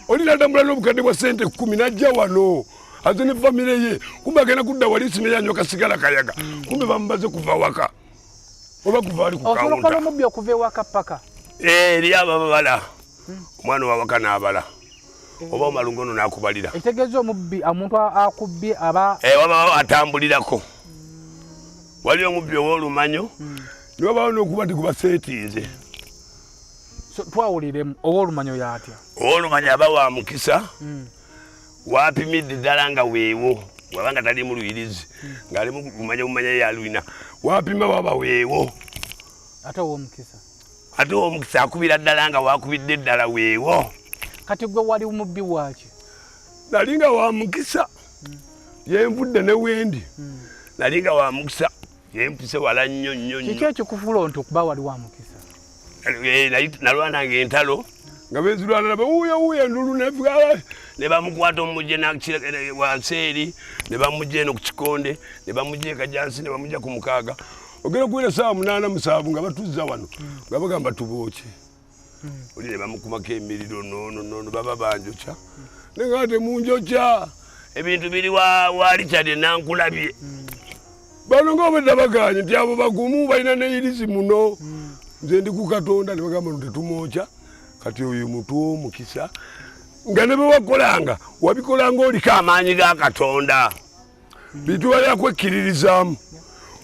Oli natambula n'obukadde bwa ssente 10 n'ajja wano aze ne famire ye, kumbe agenda kudda wali sine yanywa kasigala kayaga, kumbe bamubaze kuva waka oba kuva wali ku kawunta. Omubbi okuva ewaka paka eri ababala omwana wawaka n'abala oba omalungono n'akubalira. Ekitegeeza omubbi omuntu akubbye aba waba atambulirako. Wali omubbi ow'olumanyo ne wabawo n'okuba nti gubaseetinze. Twawuliremu ow'olumanyo y'atya? Ow'olumanyo aba wa mukisa, wapimidde ddala nga weewo, wabanga tali mu luyirizi ng'alimu kumanya bumanya yalulina, wapima waba weewo. Ate ow'omukisa? Ate ow'omukisa akubira ddala nga wakubidde ddala weewo. Kati gwe wali mubbi waaki? Nali nga wa mukisa yenvudde ne wendi, nali nga wa mukisa yempise wala nnyo nnyo nnyo. Kiki ekikufuula nti okuba wali wa mukisa? Nalwananga entalo nga bezirwana nabo wuuyo wuuyo endulu ne bamukwata omujje wansi eri, ne bamujja eno ku kikonde, ne bamujja ekajansi, ne bamujja ku mukaaga. Ogenda okuwera essaawa 8:07 nga batuzza wano nga bagamba tubookye. Oli ne bamukumako emiriro noono noono baba banjokya. Naye nga temunjokya. Ebintu biri wa Richard Nankulabye. Bano nga obwedda baganye nti abo bagumu balina n'eyirizi muno. Nze ndi ku Katonda ne bagamba nti tetumwokya. Kati oyo mutu w'omukisa nga ne bwe wakolanga wabikolanga oliko amaanyi ga Katonda. Bintu kwekkiririzaamu.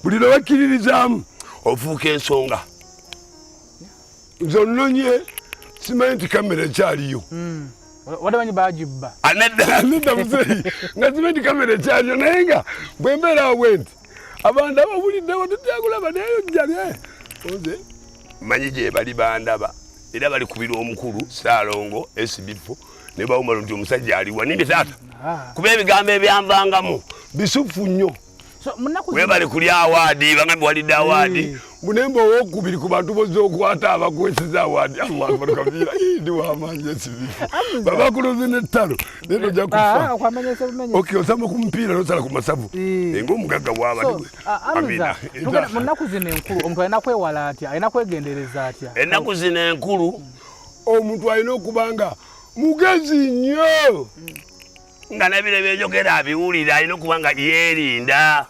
Buli lwe wekkiririzaamu ofuuka ensonga. Nze onnonye simanyi nti kamera ekyaliyo. Wadde manyi bagibba. Nedda nedda muzeeyi, nga simanyi nti kamera ekyaliyo, naye nga bwe mbeera awo bwe nti abantu abawuliddewo tutyakulaba naye ojja nze manyi gye bali bandaba era bali kubira omukulu Ssaalongo SB4 ne bawumala nti omusajja aliwa nimbe taata, kuba ebigambo ebyanvangamu bisufu nnyo. Webali kulya awaadi, bagambe walidde awaadi. Munembe owokubiri ku bantu bozza okwata abakweseza awaadi. Allahu akbar kabira, ndi wamaanyi SB4, babakuloze n'ettalo naye tojja kufa. Okay, osamba ku mupiira nosala ku masavu ng'omugagga bw'aba. Mu nnaku zino enkulu omuntu alina kwewala atya, alina kwegendereza atya? Ennaku zino enkulu omuntu alina okuba nga mugezi nnyo, nga nabiro ebyenjogera abiwulira, alina okuba nga yeerinda.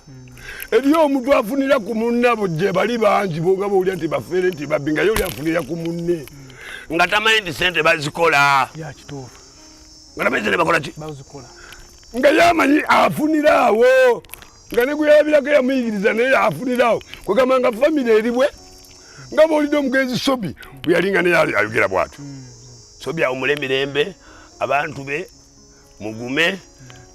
Eriyo omuntu afunira ku munnabo gye bali bangi bonga bowulira nti bafeere nti babbi, nga ye oli afunira ku munne nga tamanyi nti sente bazikola, nga tamanyi sente bakola ki, nga yamanyi afunira awo, nga ne gwe yalabirako yamuyigiriza naye afunira awo. Kwegamba nga famire eribwe nga bwolidde omugenzi Sobi bwe yali nga naye ayogera bw'atyo. Sobi awumule emirembe, abantu be mugume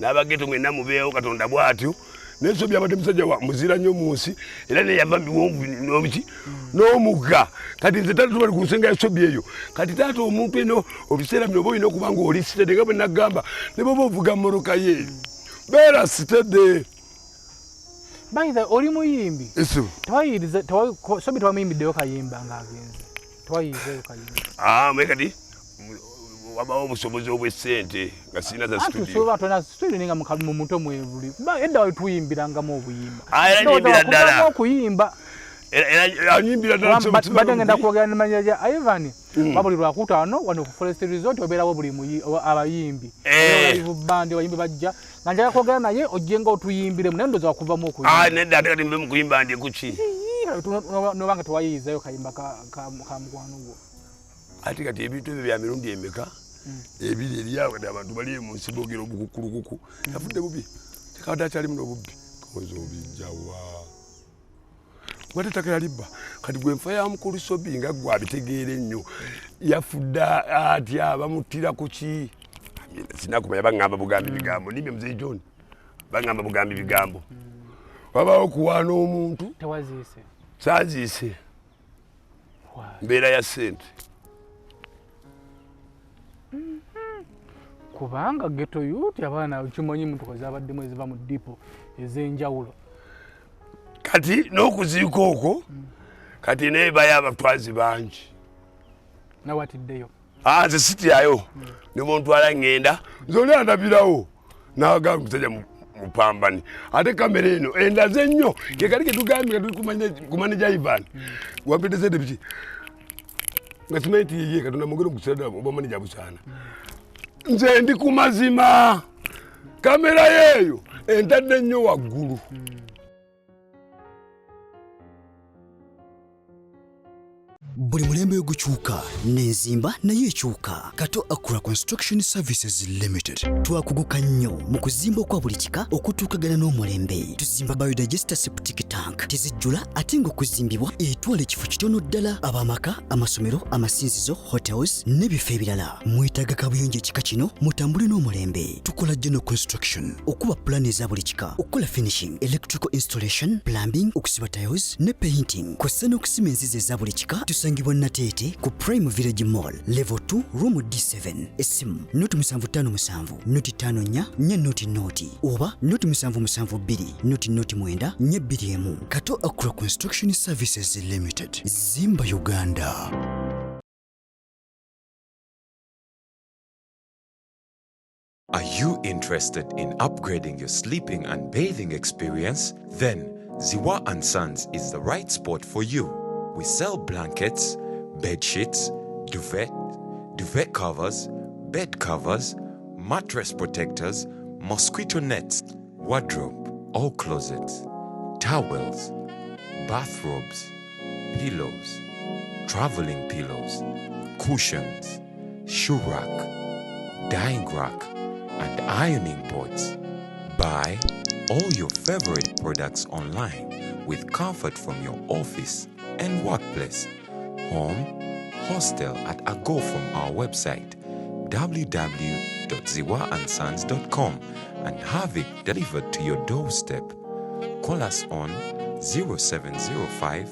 n'abageto mwenna mubeewo Katonda bw'atyo. Naye Sobi abadde musajja wa muzira nnyo mu nsi, era naye yava mubiwonvu n'obiki n'omugga. Kati nze taata tubali ku nsenga ya Sobi eyo. Kati taata omuntu eno ebiseera bino oba olina okuba nga oli steady, nga bwe nagamba ne bwoba ovuga mmoroka ye beera steady. By the oli muyimbi, Sobi tewamuyimbiddeyo kayimba ng'agenze? Tewayiyizeeyo kayimba? Mwe kati wabawo obusobozi obw'essente nga sirina za studio. Studio ninga mu muto mwebuli edda wali tuyimbirangamu obuyimba. Era nyimbira ddala okuyimba. Era nyimbira ddala. Badde ngenda kwogera ne manager Ivan babuli lwakutaano wano ku Forest Resort obeerawo buli abayimbi live band, abayimbi bajja, nga njagala kwogera naye ojje nga otuyimbiremu, naye ndowooza wakuvamu okuyimba. Nedda, ate kati mbe mu kuyimba ndi kuki? Noba nga tewayiyizayo kayimba ka mukwano gwo. Ate kati ebintu ebyo bya mirundi emeka ebiri eryawo kati abantu bali mu nsi boogera obukukulukuku yafudde bubi, tekabadde akyalimu n'obubbi koza obijjawa wate ettaka yalibba. Kati gwe nfa ya mukulu Sobi nga gwe abitegeera ennyo, yafudde atya? Bamuttira ku ki? Sinakumanya, baŋŋamba bugambi bigambo nimbe muzeyi John, baŋŋamba bugambi bigambo. Wabawo okuwaana omuntu. Tewaziise? Saaziise, mbeera ya ssente. Kubanga ghetto youth abaana kimanyi motoka zabaddemu eziva mu depot ez'enjawulo. Kati n'okuziika okwo kati naye bayo abatwazi bangi. Nawatiddeyo? Nze sityayo, ne bontwala ŋŋenda. Nze oli andabirawo nagamba musajja mupambani, ate kamera eno endaze nnyo kekali ketugambye nga tuli ku manager Ivan wampedde sente biki nga simanyi nti yeye. Katonda mwongere omukusada oba manager busaana. Nze ndi ku mazima, kamera yeeyo entadde nnyo waggulu. Buli mulembe gukyuka n'enzimba naye ekyuka. Kato Accra Construction Services Limited twakuguka nnyo mu kuzimba okwa buli kika okutuukagana n'omulembe. Tuzimba biodigester septic tank, tezijjula ate ng'okuzimbibwa etwala ekifo kitono ddala. Ab'amaka, amasomero, amasinzizo, hotels n'ebifo ebirala mwetaaga kabuyonjo ekika kino, mutambule n'omulembe. Tukola general construction, okuba pulaani eza buli kika, okukola finishing, electrical installation, plumbing, okusiba tiles ne painting, kw'ossa n'okusima enzizi eza buli kika. Tusangibwa Nateete ku Prime Village Mall, level 2, room D7. Essimu 0 757 0 54 4 00 oba 0 772 0 09 421. Kato Accra Construction Services Limited, zimba Uganda. Are you interested in upgrading your sleeping and bathing experience? Then Ziwa and Sons is the right spot for you. We sell blankets, bed sheets, duvet, duvet covers, bed covers, mattress protectors, mosquito nets, wardrobe or closets, towels, bathrobes, pillows, traveling pillows, cushions, shoe rack, drying rack, and ironing boards. Buy all your favorite products online with comfort from your office and workplace, home, hostel at a go from our website www.ziwaandsons.com and have it delivered to your doorstep. Call us on 0705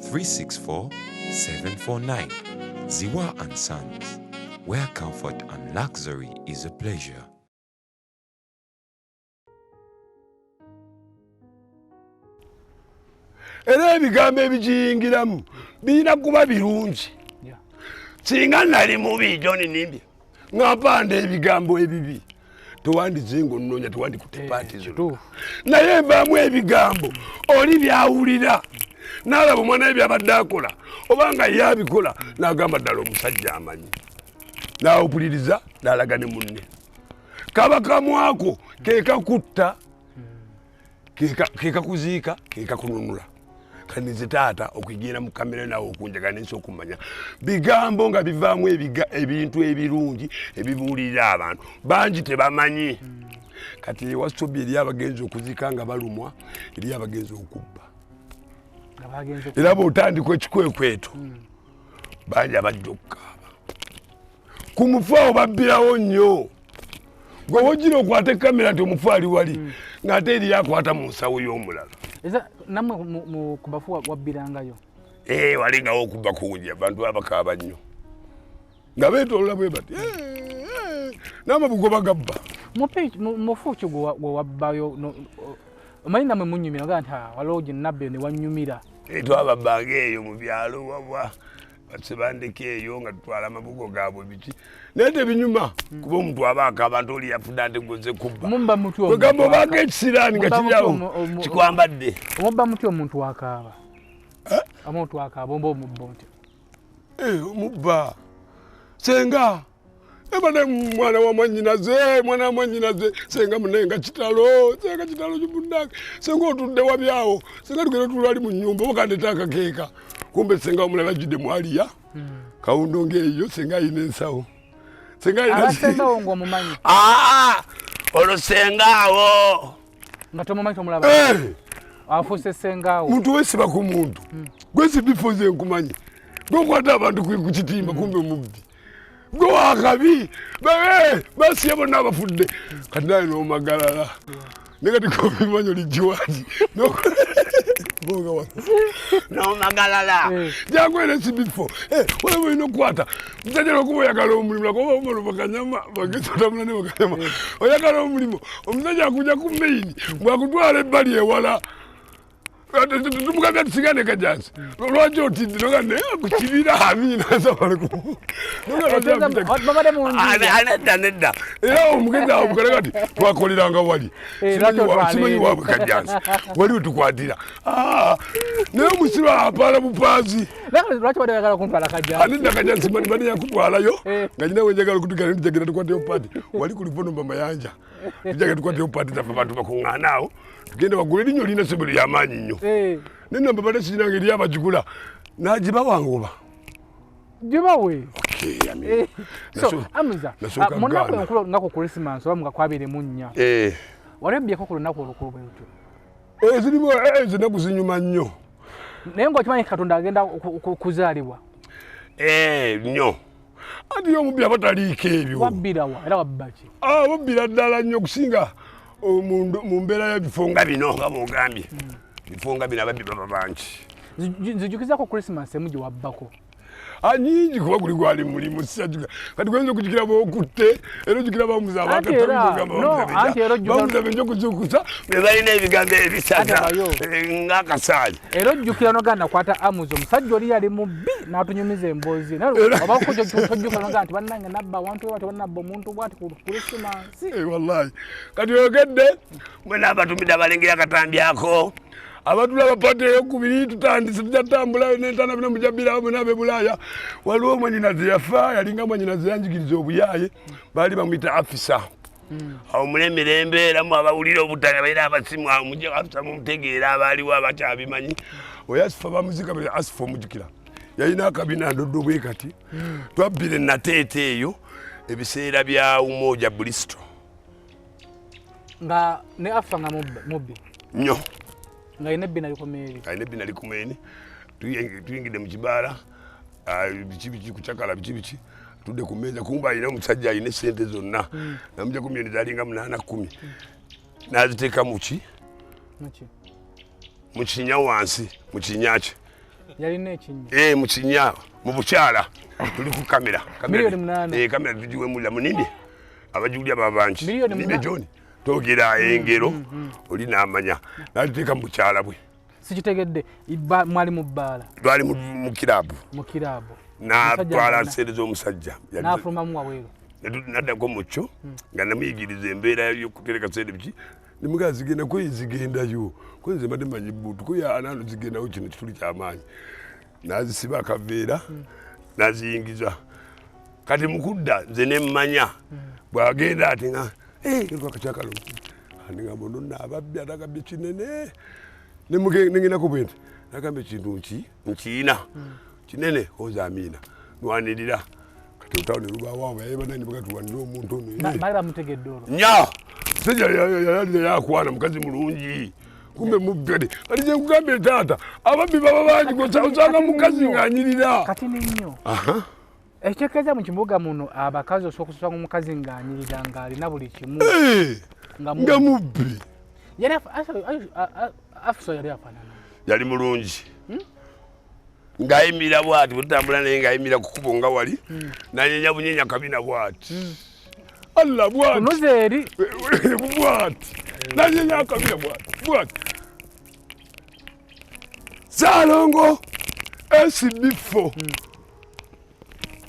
364 749. Ziwa and Sons, where comfort and luxury is a pleasure. Era ebigambo ebigiyingiramu birina kuba birungi. Singa nali mubi, John Nimbye, nga mpanda ebigambo ebibi, tewandizinga onoonya, tewandikutte paati zino. Naye nvaamu ebigambo oli byawulira n'alaba omwana we byabadde akola oba nga ye abikola, n'agamba ddala omusajja amanyi, n'awupuliriza n'alaga ne munne. Kaba kamwako ke kakutta, ke kakuziika, ke kakununula. Kati nze taata okugenda mu kamera naawe okunjaga nensi okumanya bigambo nga bivaamu ebintu ebirungi ebibuulirira abantu bangi tebamanyi. Kati ewa Sobi eri abagenzi okuziika nga balumwa, eri abagenzi okubba, era bw'otandika ekikwekweto bangi abajja okukaaba ku mufu awo babbirawo nnyo. Gwe wogira okwata ekamera nti omufu ali wali, ng'ate eriyo akwata mu nsawo y'omulala. Nammwe ku bafu wabbirangayo? Walingawo okubba kungi, abantu babakaaba nnyo nga beetolola bwe bati n'amabugo bagabba. Mufu ki gwe wabbayo? Omanyi nammwe munyumira nga nti waliwo gye nabba ne wannyumira. Twababbanga eyo mu byalo wabwa basebandeko eyo nga tutwala amabugo gaabwe biki, naye tebinyuma kuba omuntu aba akaaba nti oli yafudde ate goze kubba. Kwegamba obaako ekisiraani nga kiri awo kikwambadde. Omubba mutya omuntu wakaaba? Omuntu akaaba omba omubba otya? Omubba senga ebadde mwana wa mwannyinaze, mwana wa mwannyinaze, senga munnaye nga kitalo, senga kitalo kimunnange, senga otudde wabi awo, senga tugenda tulwali mu nnyumba oba kandeeta akakeeka. Kumbe senga omulala ajjudde mu aliya kawundo ng'eyo, senga ayina ensawo, senga ayina Abasengawo ng'omumanyi? Olwo senga awo nga tomumanyi, tomulaba, afuuse sengaawo. Muntu wesiba ku muntu gwe sibifuze nkumanyi, gweokwata abantu ku kitimba, kumbe mubbi gwe wakabi basiye bonna abafudde. Kati naye n'omagalala naye kati kobimanyi olijjiwaki n'omagalala jangu era esibifo waliwo olina okukwata musajja lwokuba oyagala omulimu lakuba omala bakanyama bagezi otambula ne bakanyama oyagala omulimu, omusajja akuja ku maini bwakutwala ebbali ewala tumugambye tusigane Kajansi, lwaki otidde noga naye kukibira amiina nedda nedda. Era omugezi awo mukale kati twakoleranga wali simanyi waabwe Kajansi wali wetukwatira, naye omusiru apaala bupaazi. Anidda Kajansi bali yakutwalayo nga nyina wenjagala okutukira tujagenda tukwatayo paati wali ku Livonomba Mayanja, tujagenda tukwatayo paati zaffe abantu bakuŋŋaana awo tugenda waggulu erinnyo olina essomero lyamaanyi nnyo nenamba badde sirinanga eri abagigula nagibawangoba. Gibawe. So Amuza, munaku enkulu nga ku Christmas oba nga 24, wali obbyeko ku lunaku olukulu bwe lutyo? Zirimu ezo ennaku zinyuma nnyo. Naye ng'okimanyi Katonda agenda kuzaalibwa? Nnyo, anti omubbi aba taliiko ebyo. Wabbirawa era wabba ki? Wabbira ddala nnyo okusinga mu mbeera y'ebifo nga bino nga bwogambye, bifo nga bino ababbi baba bangi. Nzijukizako Christmas emu gye wabbako. Nyingi kuba guli gwali mulimu sijjuka kati gwenza okujukira bwokutte era ojjukira bamuza abakatabamuza benja okuzukusa be balina ebigambo ebisaza ng'akasaanyi. Era ojjukira nogaa nakwata Amuza omusajja oli yali mubbi n'atunyumiza emboozi oba tojjukira nogaa nti bannange nabba awantu bati banabba omuntu bwati ku Christmas. Wallahi kati oyogedde. Mwena abatumidde abalengera akatambi ako abatulaba pati eyokubiri tutandise tujja tutambula nentana bino mujabirawo mwena abe Bulaaya. Waliwo mwanyinaze yafa, yalinga mwanyinaze yanjigiriza obuyaaye, baali bamuyita Afisa. Awo mule emirembe era mu abawulira obutale baira abasimu awo mujje Afisa mumutegeera abaaliwo abakyabimanyi. Oyo Asifa bamuzika Asifa omujjukira yalina akabina ndoddo bwe kati. Twabbira enateete eyo ebiseera bya Umoja Bristo. Nga ne afa nga mubbi nnyo, nga alina ebbina likoma eri, alina ebbina likoma eri. Tuyingidde mu kibaala, biki biki, kucakala biki biki, tudde ku mmeeza, kumba alina omusajja alina esente zonna. Namujjako miliyoni zalinga 8 10, n'aziteeka muki, mu kinya wansi, mu kinya kye. Yalina ekinya? Eh, mu kinya, mu bukyala. Tuli ku kamera. Miliyoni 8. Eh, kamera tugiwemulira muninde abajuulya babangi ninde John togera engero oli n'amanya n'aziteeka mu bukyala bwe. Sikitegedde, mwali mu bbaala? Twali mu kiraabu. Mu kiraabu. N'atwala sente z'omusajja. N'afulumamu wabweru? Naddako mu kyo nga namuyigiriza embeera y'okutereka sente biki, nemugaa zigenda ko zigendayo, ko nze mbadde manyi buutu ko anaano zigendawo, kino kituli kyamaanyi. N'azisiba akaveera n'aziyingiza. Kati mukudda nze nemmanya bw'agenda ati nga akakyakalo ngamba ono nno ababbi ate akabbi kinene, nengendako bwe nti nagamba ekintu nki nkiina kinene oza amiina nwanirira. Kati olutalo ne lubaawo awo, baye banani bagatuwanira omuntu ono. Baali bamutegedde olwo? Nnyo. Musajja yali yakwana mukazi mulungi, kumbe mubbi. Kati kati gye nkugambye taata, ababbi baba bangi, osanga mukazi ng'anyirira. Kati nennyo ekitegeeza mu kibuga muno abakazi osobola okusanga omukazi ng'anyirira ng'alina buli kimu nga mubbi. Yali Afusa yali afaanana? Yali mulungi, ng'ayimirira bwati bwetutambula naye, ng'ayimirira ku kkubo nga wali nanyenya bunyenya kabina bwati, Allah bwati. Kunoza eri. Bwati nanyenya akabina bwati bwati. Saalongo SB4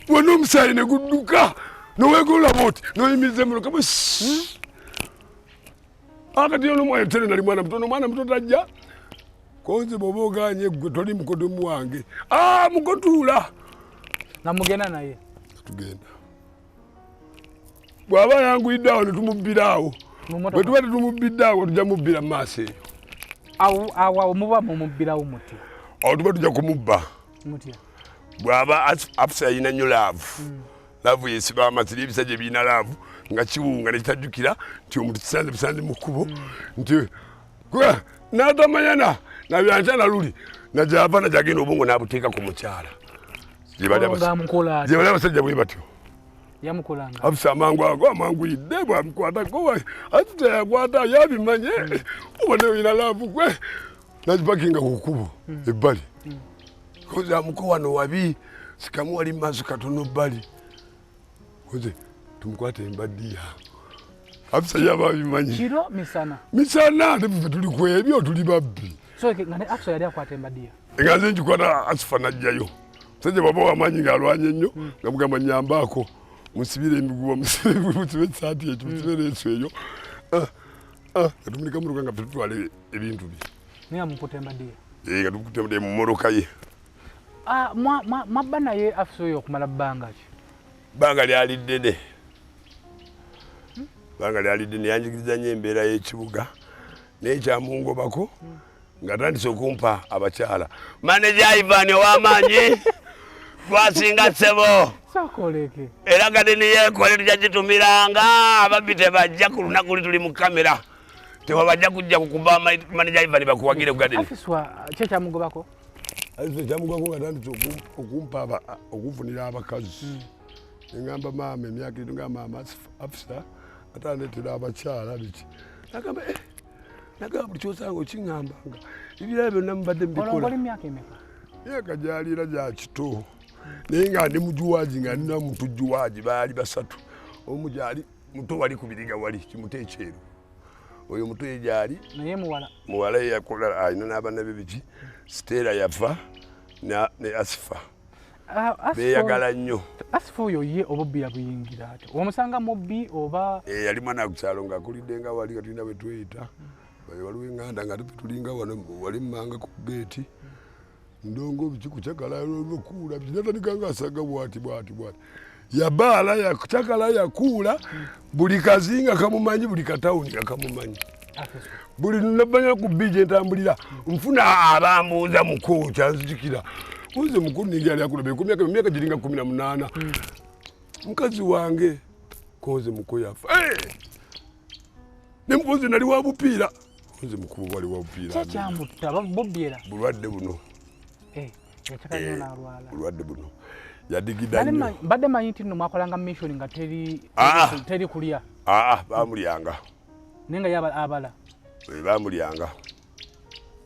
wonna omusaayi ne gudduka, nowegolola bwoti noyimiriza emmotoka bwe akati ono omwana tere nali mwana muto, omwana muto tajja konze bw'oba oganye gwe toli mukodomu wange mukotuula. Nga mugenda naye? Tugenda, bw'aba yanguyidde awo ne tumubbira awo, bwe tuba tetumubbidde awo tujja mubbira mu maaso eyo. Awo awo muba mumubbirawo mutya? Awo tuba tujja kumubba. Mutya? Bw'aba Afusa yalina nnyo love, love yesiba amasiri, ebisajja ebirina love nga kiwunga nekitajjukira nti omuntu kisanze busanze mu kkubo, nti n'atamanyana nabyanca naluli najava najagenda obwongo n'abuteeka ku mukyala. Gye bali abasajja bwe batyo. Yamukolanga? Afusa amangu ago amanguyidde bwamukwatako ati teyakwata yabimanye oba neyina love gwe nagipakinga ku kkubo ebbali, koze amuko wano wabi sikamu wali maaso katono bbali, koze tumukwate embaddiya. Afisa yaba abimanyi. Kiro misana? Misana, ate ffe tuli ku ebyo, tuli babbi. So nga ne Afisa yali akwata embaddiya? Nga nze ngikwata, Asifa najjayo. Musajja bwaba wamaanyi ng'alwanye nnyo, nga mugamba nyambaako musibire emiguwa, musibe esaati ekyo, musibe leesu eyo, nga tumuleka muloka nga ffe tutwala ebintu bye. Naye nga mukuta embaddiya? Nga tumukuta mu mmotoka ye. Mwabba naye Afisa oyo okumala bbanga ki? Bbanga lyali ddene, bbanga lyali ddene. Yanjigiriza nnyo embeera y'ekibuga, naye kyamungobako nga tandise okumpa abakyala. Maneja Ivan ow'amaanyi twasinga ssebo. Sookoleke. Era gadeni yeekole tujja gitumiranga ababbi tebajja ku lunaku luli tuli mu kamera, tewabajja kujja kukuba maneja Ivan bakuwagire ku gadeni. Afiswa ki ekyamugobako? Afisa kyamugobako nga tandise okumpa okunfunira abakazi. Neŋŋamba maama emyaka eno, nga maama Afisa ate andeetera abakyala biki, nagamba nagamba buli kyosanga okiŋŋambanga, ebirala byonna mubadde mbikola. Oli myaka emeka? Myaka gyali era gya kito, naye nga ndi mujuwaagi, nga ndina mutujuwaagi baali basatu, omu gyali muto wali ku biriga wali kimuto ekyeru, oyo muto ye gyali. Naye muwala? Muwala ye yakola alina n'abaana be biki. Siteera yafa ne Asifa beeyagala nnyo. Asifa oyo ye obubbi yabuyingira ate omusanga mubbi oba? Yali mwana ku kyalo ng'akulidde nga wali nga tulina bwe tweyita, waliwo eŋŋanda nga ate tulinga wano wali mmanga ku geeti ndongo biki kucakala kuula biki, natandika nga asaga bwati bwati bwati, yabaala yakucakala yakuula buli kazinga kamumanyi, buli katawuni nga kamumanyi, buli nabanya ku bbi gye ntambulira nfuna abambuuza muko kyanzijukira nze mukulu ninga yali akula ku myaka giringa 18, mukazi wange konze muko yafa. Nemukozi nali wa bupiira, nze mukubo wali wa bupiira. Kyekyamutta bubbira bulwadde buno. Bulwadde buno yadigida nnyo. Mbadde manyi nti nno mwakolanga mission nga teri kulya. Bamulyanga naye nga yaba abala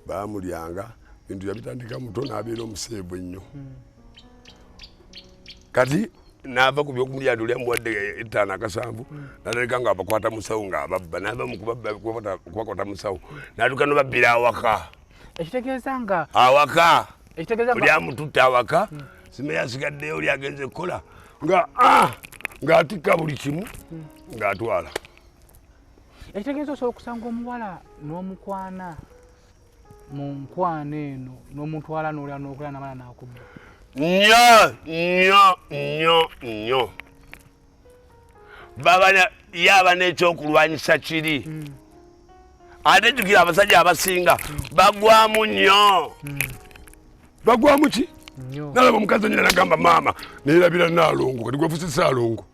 bamulyanga bintu yabitandika muto n'abeera omuseevu ennyo. Kati n'ava ku byokumulya nti oli amuwadde 5 akasanvu, n'atandika nga abakwata musawo ng'ababba, n'ava mu kubakwata musawo n'atuuka n'obabbira awaka. Ekitegeeza nga awaka oli amututte awaka, simanyi asigaddeyo oli agenze kukola nga ng'atikka buli kimu ng'atwala. Ekitegeeza osobola okusanga omuwala n'omukwana mu nkwana eno n'omutwala n'olya n'okulya n'amala n'akubba. Nnyo nnyo nnyo nnyo. Yaba n'ekyokulwanyisa kiri. Ate jjukira abasajja abasinga bagwamu nnyo. Bagwamu ki? Nalaba omukazi anyina nagamba maama neerabira Nnaalongo, kati gwefuse Ssaalongo.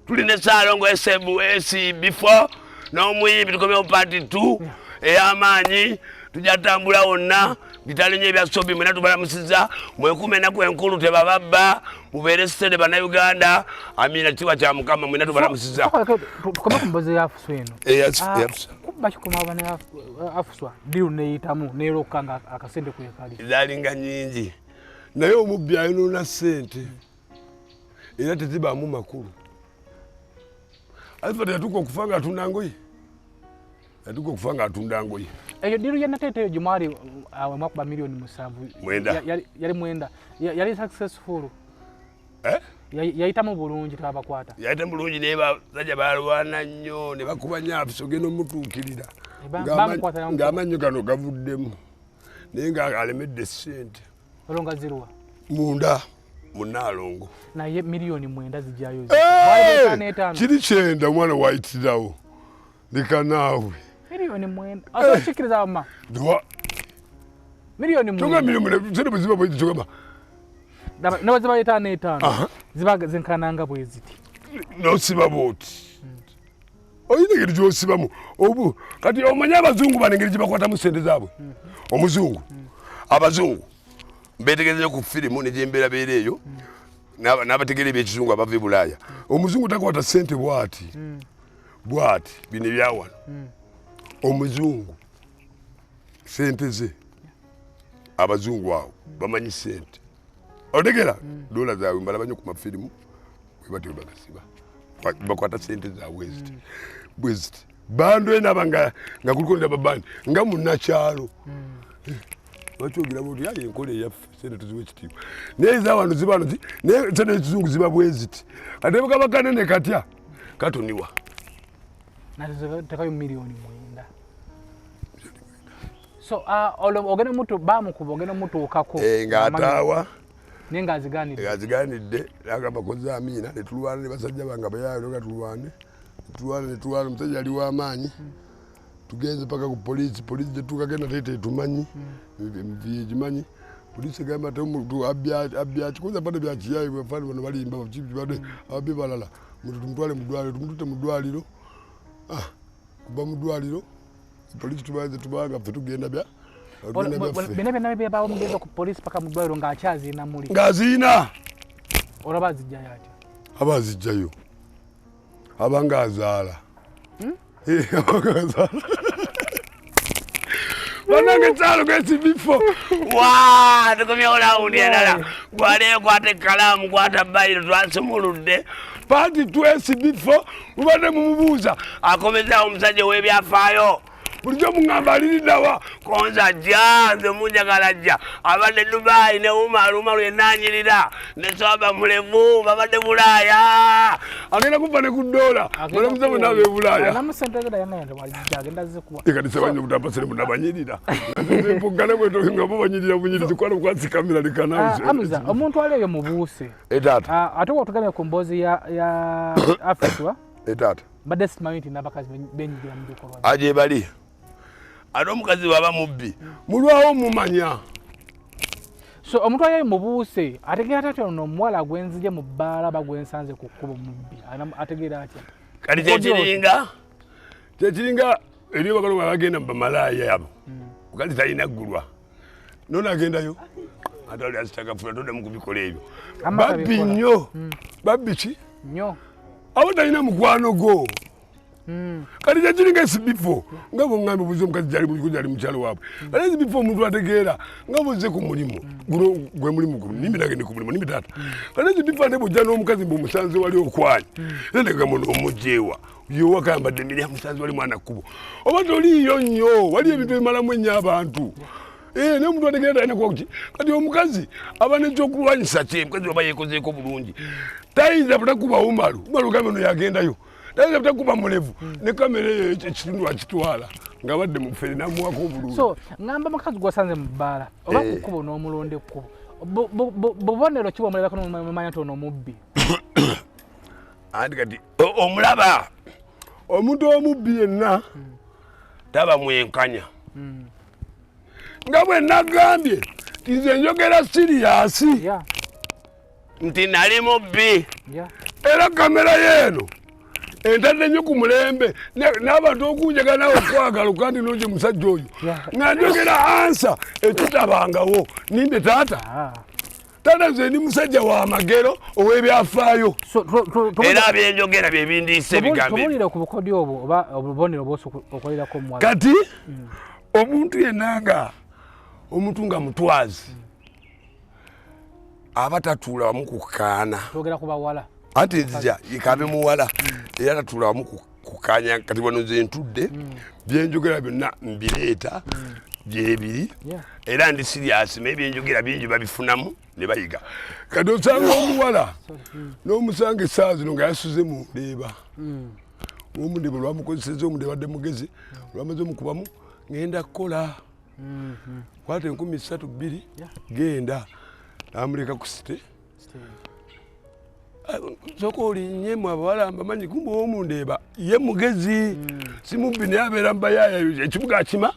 Tuli ne Ssaalongo SB4 n'omuyimbi tukomyewo part 2 ey'amaanyi. Tujja tambula wonna bitali nnyo ebya Sobi, mwena tubalamusiza, mwekuume ennaku enkulu tebababba, mubeere sitede Bannayuganda. Amiina, kitiibwa kya Mukama, mwena tubalamusiza. Tukome ku mboozi ya Afuswa eno. Kubba kikoma bana Afuswa diru neyitamu neerokka nga akasente kwekali. Zaalinga nnyingi naye omubbi ayonoona ssente era tezibaamu makulu. Alifati yatuuka okufa ng'atunda ngoye. Yatuuka okufa ng'atunda ngoye. Eyo diru ya Nateete eyo gye mwali mwakuba 7 million. Yali 9. Yali successful. Yayitamu bulungi tebabakwata. Yayitamu bulungi naye basajja balwana nnyo ne bakuba nnyo Afisa ogenda omutuukirira. Ng'amannyo gano gavuddemu naye ng'alemedde ssente. Olwo nga ziruwa? Munda mu Nnaalongo. Naye 9 million zijjayo. Kiri 9 omwana wayitirawo. Leka naawe. 9 million. Asobola kikkiriza wamma? Dwa. 9 million. Kyokka 9 million sente bwe ziba bwe zityo gamba. Ne bwe ziba 5 5 ziba zenkananga bwe ziti. N'osiba bw'oti. Olina engeri gy'osibamu. Obu kati omanyi abazungu bano engeri gye bakwatamu ssente zaabwe. Omuzungu. Abazungu mbeetegereza ku firimu ne gye mbeera beera eyo n'abategeera ebyekizungu abava e Bulaaya. Omuzungu takwata ssente bw'ati. Bw'ati bino ebya wano. Omuzungu ssente ze abazungu awo bamanyi ssente. Otegera dola zaabwe mbalaba nnyo ku mafirimu bwe batyo bagasiba. Bakwata ssente zaabwe ziti bwe ziti. Bando enaba nga kuliko ndaba bandi nga munnakyalo. Lwaki bwoti aye enkola eyaffe ssente tuziwa ekitiibwa. Naye eza wano ziba wano naye ssente ez'ekizungu ziba bwe ziti. Ate bwe kaba kanene katya katoniwa. Tekayo 9 million. So ogenda mutu bamukuba ogenda mutuukako. Ng'ataawa. Naye ng'azigaanidde. Ng'azigaanidde n'agamba koze amiina ne tulwana ne basajja bange abayaayo nga tulwane. Tulwane omusajja ali w'amaanyi. Tugenze paka ku poliisi, poliisi gye tutuukako Nateete etumanyi, egimanyi. Poliisi egamba ate omuntu abbya ki, kubanga bano bya kiyayi bafaani bano balimba ababbi balala. Muntu tumutwale mu ddwaliro, tumututte mu ddwaliro. Kuva mu ddwaliro, poliisi tubanze tubanga ffe tugenda bya. Bino byonna byebaawo mugenze ku poliisi paka mu ddwaliro ng'akyaziina muli. Ng'aziina. Olaba azijjayo atya? Aba azijjayo. Aba ng'azaala. Bannange kyalo g'ekibifo. Waa, tukomyewo lawundi endala. Gwaleyo kwata ekkalaamu, kwata bayiro, twasumuludde. Paati 2 SB4 mubadde mumubuuza. Akomezaawo omusajja ow'ebyafaayo. Bulijjo muŋŋamba aliriddawa. Konza ajja, nze munjagala ajja. Abadde Dubai ne Umaru, Umaru yenna anyirira. Ne Swaba Mulevu, babadde Bulaaya. Agenda kuva ne ku ddoola. Balamusa bonna ab'e Bulaaya. Kati sebanyi obutapa sere munabanyirira. Nze bwe nga bo banyirira bunyirizi kwala bukwasi kamera leka nawe. Amuza, omuntu ali eyo mubuuse. Taata. Ate wotugambye ku mboozi ya Afiswa. Taata. Mbadde simanyi nti n'abakazi benyigira mu bikolwa. Aje bali. Ate omukazi bw'aba mubbi, mulwawo mumanya. So omuntu ali mubuuse ategeera atya ono omuwala gwenzije mu bbaala oba gwensanze ku kkubo mubbi? Ategeera atya? Kati Kyekiringa eri abagalo bagenda mu bamalaaya abo. Mukazi talina ggulwa. Nono agendayo. Ate ali asitagafula toddamu kubikola ebyo. Amma Babbi tabikola. nnyo. Babbi ki? Nnyo. Abo talina mukwano gwo. Kati kyekiringa esibifo nga bwoŋŋambye obuze omukazi gyali muliko gyali mukyalo waabwe. Kati esibifo omuntu ategeera nga bwozze ku mulimu guno gwe mulimu guno nimbi nange ndi ku mulimu nimbi taata. Kati esibifo ate bw'ojja n'omukazi mbu omusanze wali okwanye era negamba ono omugyewa yewaka ayambadde miri amusanze wali mwana kkubo oba toliiyo nnyo waliyo ebintu ebimalamu ennyo abantu. Eh, naye omuntu ategeera talina kuba kuki kati omukazi aba nekyokulwanyisa kye omukazi waba yeekozeeko bulungi tayinza butakuba umalu umalu gambe ono yagendayo tayinza butakuba mulevu ne kamera eyo ekitundu akitwala nga badde mufere namuwako obulungi. So ngamba mukazi gwasanze mu bbaala oba ku kkubo n'omulonda ekkubo, bubonero ki bwomulabako nomanya nti ono omubbi? Anti kati omulaba omuntu omubbi yenna taba mwenkanya. Nga bwe nagambye nti nze njogera siriyasi nti nali mubbi era kamera yeeno entadde nnyo ku mulembe n'abantu okunjagala nawe okwagala kandi nonje musajja oyo nga njogera ansa ekitabangawo nimbe taata. Taata nze ndi musajja wa magero ow'ebyafaayo. Era byenjogera bye bindiisa ebigambo ebyo. Tubulire ku bukodyo obwo oba obubonero bw'osobola okolerako omuwala. Kati omuntu yenna nga omuntu nga mutwazi aba tatuula wamu kukkaana. Twogera ku bawala. Anti nzija ikabe muwala era tatuula wamu kukkaanya. Kati wano nze ntudde byenjogera byonna mbireeta gyebiri era ndi sirias naye byenjogera bingi babifunamu ne bayiga. Kati osanga omuwala n'omusanga essaawa zino nga yasuze mu ndeeba. Omundeeba olwamukozesezza omundeeba adde mugezi olwamaze omukubamu ngenda kukola. Kwata 3,000 2 genda n'amuleka ku site. Sooka olinnye mu abawala mbamanyi kumbe ow'omundeeba ye mugezi si mubbi naye abeera mu bayaaya ekibuga akima.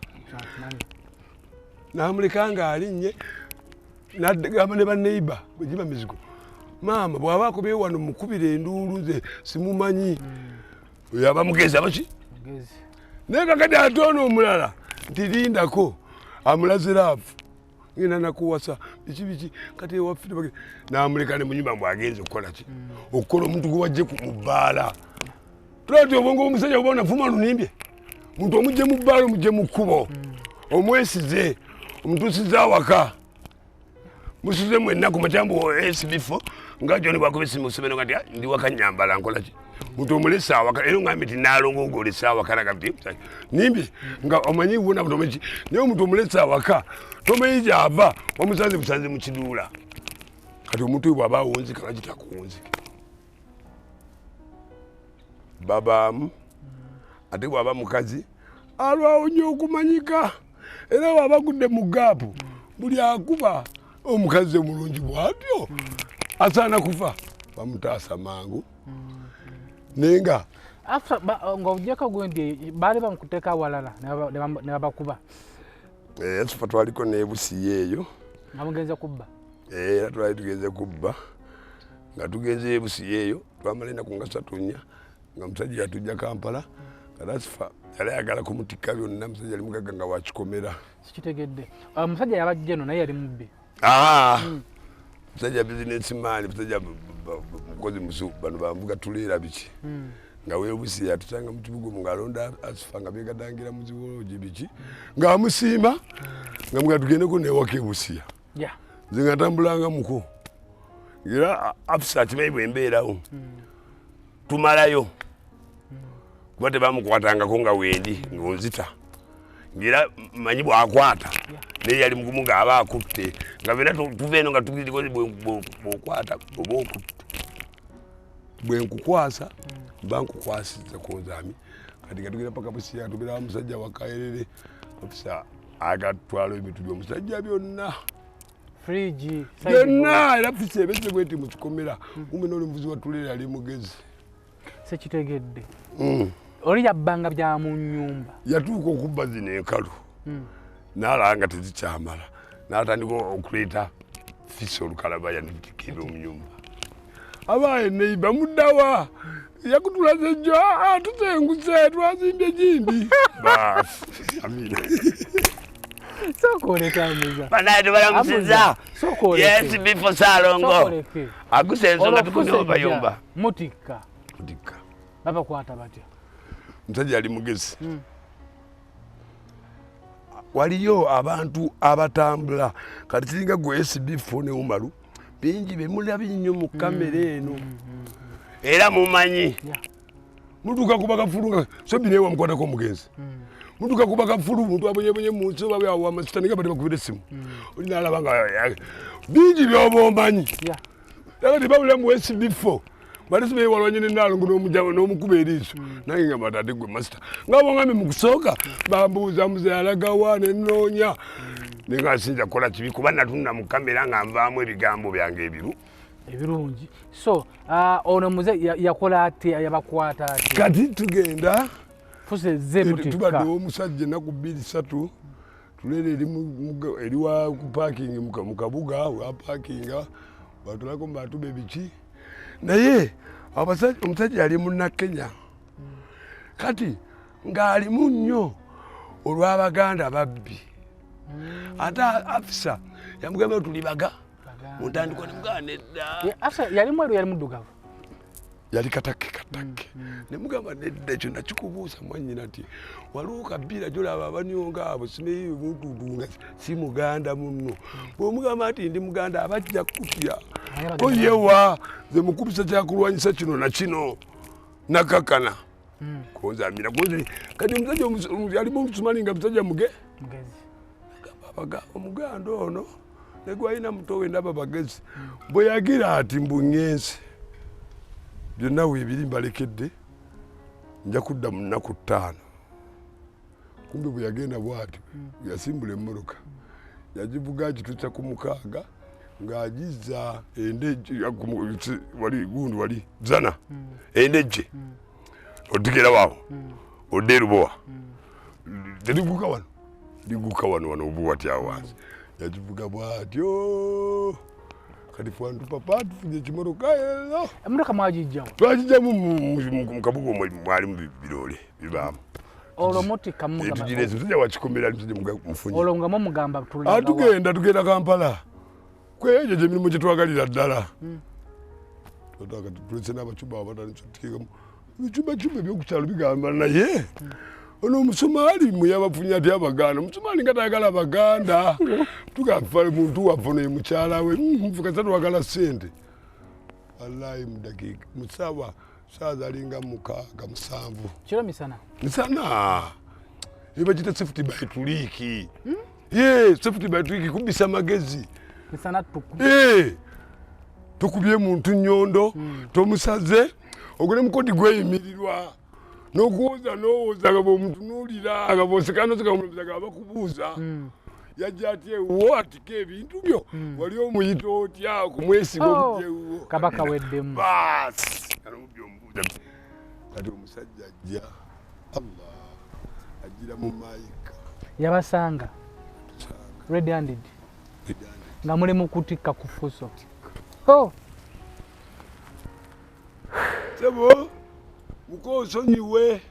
N'amuleka ng'alinnye n'agamba ne banneiba bwe giba mizigo maama bw'aba akobye wano mukubira enduulu nze simumanyi. Oyo aba mugezi aba ki? Naye kakati ate ono omulala nti lindako amulaze laavu ngenda nakuwasa biki biki kati ewaffe n'amuleka ne mu nyumba mbu agenze okukola ki? Okukola omuntu gwe wajje mu bbaala. Tulaba nti obwongo bw'omusajja buba bunafuma lunimbye. Muntu omugye mu bbaala omugye mu kkubo omwesize omutuusize awaka musuze mwenna ku makya mbu SB4 nga John bw'akuba essimu Museveni nga nti, ndi waka nnyambala nkola ki? Muntu omulese awaka era ongambye nti Nnaalongo ng'olese awaka naga nti nimbye nga omanyi wona butomanyi ki naye omuntu omulese awaka tomanyi gy'ava wamusanze busanze mu kiduula. Kati omuntu oyo bw'aba awunzika lwaki takuwunzika? Babaamu ate bw'aba mukazi alwawo nnyo okumanyika era bw'aba agudde mu gaapu buli akuba omukazi omulungi bw'atyo asaana kufa bamutaasa mangu. Naye nga After, ng'ogyeko gundi baali bamukuteeka awalala ne babakuba. Asufa twaliko n'ebusiya eyo. Nga mugenze kubba? Era twali tugenze kubba nga tugenze ebusiya eyo twamala ennaku nga 3 4 nga musajja yatujja Kampala kati Asufa yali ayagala kumutikka byonna musajja yali mugagga nga wakikomera. Sikitegedde. Omusajja yabajja eno naye yali mubbi. Musajja businessman, musajja mukozi musu bano banvuga tuleera biki. Nga weebusiya yatusanga mu kibuga omwo ng'alonda Asufa nga beegadangira mu ziwoogi biki ng'amusiima nga mga tugendeko n'ewaka ebusiya. Nze nga ntambulanga muko era Afisa akimanyi bwe mbeerawo tumalayo kuba tebamukwatangako nga wendi ng'onzita ng'era manyi bw'akwata naye yali mugumu ng'aba akutte nga byonna tuva eno nga bw'okwata oba okutte bwe nkukwasa mba nkukwasizza kunzaami. Kati nga tugenda paka Busia tubeera wa musajja wa Kaerere Afisa agatwala ebintu by'omusajja byonna Fridge, byonna era Afisa ebeze bweti mu kikomera kumbe n'oli muvuzi wa tuleera yali mugezi. Sekitegedde. Oli yabbanga bya mu nnyumba. Yatuuka okubba zino enkalu n'alaba nga tezikyamala n'atandika okuleeta Fisa olukalabaya n'ebitikka eby'omu nnyumba. Abaye neiba muddawa yakutulaze jjo, "Ah, tusenguse twazimbye gindi." Baasi amina. Sooka oleke, Amuza. Banaye tubalamusiza. Sooka oleke. Yes, before Salongo. Sooka oleke. Agusa ensonga Olwo tukomyewo Fuso ejja, bayomba. Mutikka. Mutikka. Babakwata batya? Omusajja yali mugezi. Waliyo abantu abatambula kati kiringa gwe SB4 ne Umaru, bingi bemulabye nnyo mu kamera eno era mumanyi. Mutuuka ku bakafulu nga sobi naye wamukwatako omugenzi, mutuuka ku bakafulu muntu abonyebonye mu nsi oba awamasita nga bade bakubira essimu, oli nalaba nga bingi byoba omanyi. Era tebabula mu SB4 bali sibe walwanye ne Nalongo n'omukuba eriiso, nange nga batadde gwe masita nga bongambye mu kusooka bambuuza muze alagawa nenoonya, naye nga sinja kukola kibi kuba natunula mu kamera nga nvaamu ebigambo byange ebiru ebirungi. So ono muze yakola atya, yabakwata atya? Kati tugenda Fuso ezze, mutikka. Tubadde omusajja ennaku 2 3, tuleera eri eri wa ku parking mu kabuga wa parkinga batulako mu bantu be biki, naye omusajja yali Munnakenya, kati ng'alimu nnyo olw'Abaganda babbi, ate afisa yamugamba tuli baga mu ntandikwa, nemugamba nedda. Afisa yali mweru, yali muddugavu? Yali katakke katakke. Nemugamba nedda, ekyo nakikubuusa mwannyina nti waliwo kabiira gyolaba abanyonga abo simeyi mututu nga si muganda munno, bwomugamba nti ndi muganda abajja kutya ko yewa nze mukubisa kyakulwanyisa kino na kino nakakana konzamira konze. Kati omusajja yalimu omusumali nga musajja muge mugezi. Omuganda ono negwalina muto we ndaba bagezi, bwe yagira ati mbu ŋŋenze byonna weebiri mbalekedde nja kudda mu nnaku 5, kumbe bwe yagenda bw'atyo yasimbula emmotoka yagivuga agituusa ku 6 ng'agizza Endejje wali gundi wali zana Endejje otigera waawo odde erubowa teriguka wano liguka wano wano obuwati awo wansi yagivuga bw'atyo. Kati fwantu papa tufunye ekimotoka ero. Emotoka mwagijjawo? Twagijjamu mu kabuga omwo mwalimu biroole bibaamu. Olwo mutikka mugamba? Tugirese musajja wakikomera ali musajja mufunye. Olwo nga mumugamba Ah, tugenda Kampala kwejo gyemirimu gyetwagalira ddala. Kati tulese n'abacuba abatandise otuteekamu ebicubacuba ebyokukyalo bigamba naye ono omusomaali mwe yabafunye atya Abaganda, omusomaali nga tayagala Abaganda, tugafa muntu waffe ono ye mukyala we nfuka twagala ssente. Wallahi mudakiika musawa saa zalinga 6 7. Kiro misana? Misana. Ebakita safety by trick, ye safety by trick kubisa magezi. Misana tuku. Tokubye muntu nyondo, tomusaze ogule mukodi gweyimirirwa n'okuwoza n'owoza nga bw'omutunuulira nga bw'oseka noseka nga bakubuuza yajja atya ewuwo atika ebintu byo, wali omuyita otya okumwesiga okujja ewuwo? Kabaka weddemu. Baasi alomubbi omubuuza. Kati omusajja ajja, Allah ajjira mu mayika. Yabasanga red handed nga muli mu kutikka ku fuso. Oh. Sebo muko osonyiwe,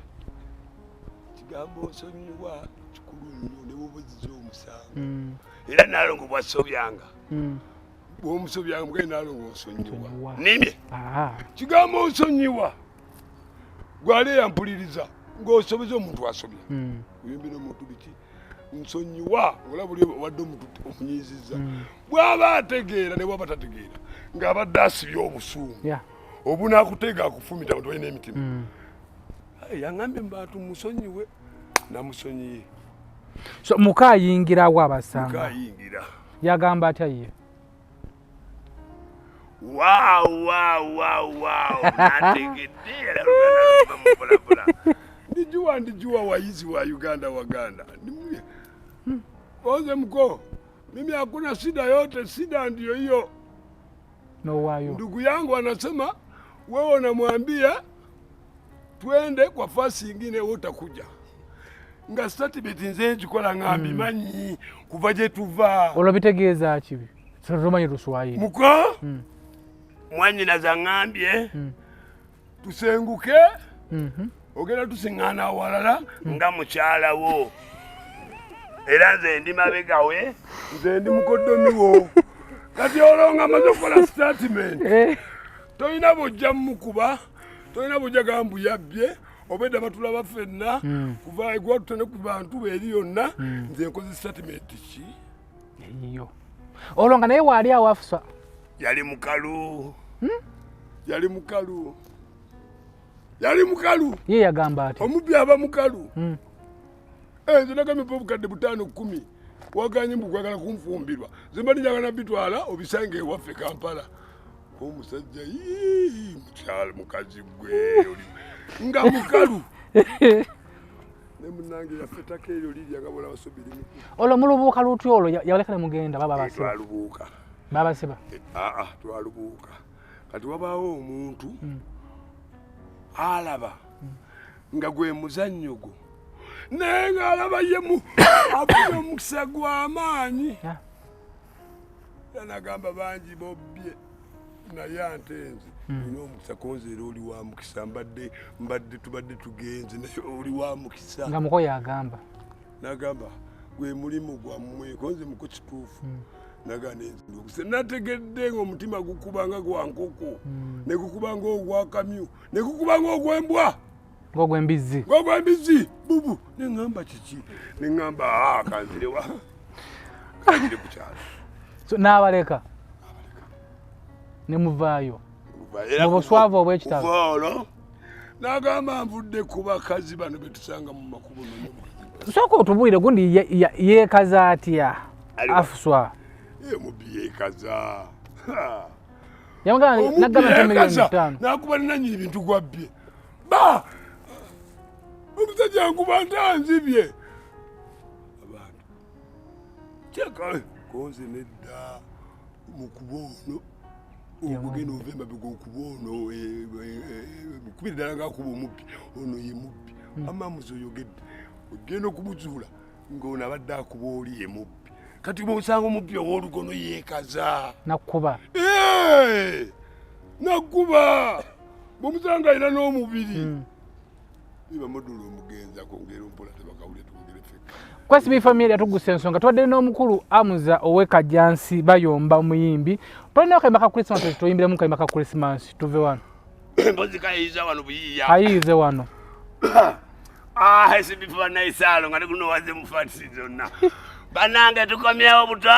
kigambo osonyiwa kikulu nnyo ne bwobuziza omusango. Era Nalongo bwasobyanga bwomusobyanga mugende Nalongo osonyiwa. Osonyiwa. Nimye Ah. kigambo osonyiwa gwali eyampuliriza ng'osobeza omuntu asobya oyombi n'omuntu biki nsonyiwa olaba buli obadde omuntu omunyiizizza bw'aba ategeera ne bw'aba tategeera ng'abadde asibye obusungu obunaakutega akufumita abantu balina emitima. Aye, yaŋŋambye mu bantu musonyiwe, namusonyiye. So mukayingirawo abasanga? Mukayingira. Yagamba atya ye? Waaw waaw waaw waaw, nategedde era Luganda luva mumpolampola. Ndijuwa ndijuwa wayizi wa Uganda Waganda. Oze mko mimi hakuna shida yote, shida ndiyo hiyo. Nowaayo. Ndugu yangu anasema wewe unamwambia twende kwa fasi ingine, wewe utakuja nga statement nze nkikola nga mbimanyi kuva gye tuva. Olwo bitegeeza kibi tomanyi Luswayiri. Muko Mwanyinaze aŋŋambye tusenguke, ogenda tusiŋŋaana awalala nga mukyala wo, era nze ndi mabega we, nze ndi mukoddomi wo. Kati olwo nga amaze okukola statement, tolina bw'ojja mumukuba, tolina bw'ojja gamba mbu yabbye, obedda batulaba ffenna kuva eggwa tutone ku bantu beeri yonna. Nze nkoze statement ki? Eyiyo olwo nga naye waali awo Afusa? Yali mukalu, yali mukalu, yali mukalu. Ye yagamba ati omubbi aba mukalu. Nze nagambye mpa obukadde 5 10, waganye mbu gwagala kunfumbirwa. Nze mba njagala bitwala obisange ewaffe Kampala. Omusajja yii, mukyala mukazi gwe oli nga mukalu. Ne munnange yaffe ettaka eryo lirya nga bolaba sobiri mukulu. Olwo mulubuuka lutya olwo? Yabaleka ne mugenda baba basiba? Twalubuuka. Babasiba? Aa, twalubuuka. Kati wabaawo omuntu alaba nga gwe muzannyo gwo, naye ng'alaba ye mu afunye omukisa gw'amaanyi. Era nagamba bangi bobbye, naye ante nze nina omukisa konze, era oli wa mukisa. Mbadde tubadde tugenze, naye oli wa mukisa. Nga muko yagamba? Nagamba gwe mulimu gwammwe, konze muko kituufu. Nagamba nze nategedde ng'omutima gukuba nga gwa nkoko, ne gukuba ng'ogwa kamyu, ne gukuba ng'ogw'embwa, ng'ogw'embizzi, ng'ogw'embizzi bubu. Neŋŋamba kiki? Neŋŋamba aa, kanzirewa, kanzire ku kyalo. So n'abaleka ne muvaayo Era mu buswavu obw'ekitalo. Kuva olwo n'agamba nvudde ku bakazi bano betusanga mu makubo nonya. Sooka otubuulire gundi yeekaza atya? Aliwa? Afuswa. Ye mubbi yeekaza. Yamugamba Omubbi nagamba nti miliyoni yeekaza. 5. Nakuba nanyini bintu gwabbye ba omusajja nkuba ntanzibye abantu kyeka konze nedda mukuba ono ogugenda ova emabega okuba ono, mukubira ddala ngaakuba omubbi ono ye mubbi. Amamuzi oyogedde ogenda okumuzuula ng'ono abadde akuba oli ye mubbi. Kati bwosanga omubbi ow'olugono yeekaza. Nakkuba. Eh, nakuba bwomusanga alina n'omubiri nibamudula omugenzi akongera ompola tebakawulira twogere fekka. Kwesibi family yatugusa ensonga. Tubadde n'omukulu Amuza ow'Ekajjansi Bayomba omuyimbi. Tolina akayimba ka Christmas? Tuyimbiremu kayimba ka Christmas tuve wano. Mpozi kayiza wano buyiiya. Kayiize wano. Ah, SB4 bannayisaalo nga nekuno waze mufatisi zonna. Bannange tukomyewo buto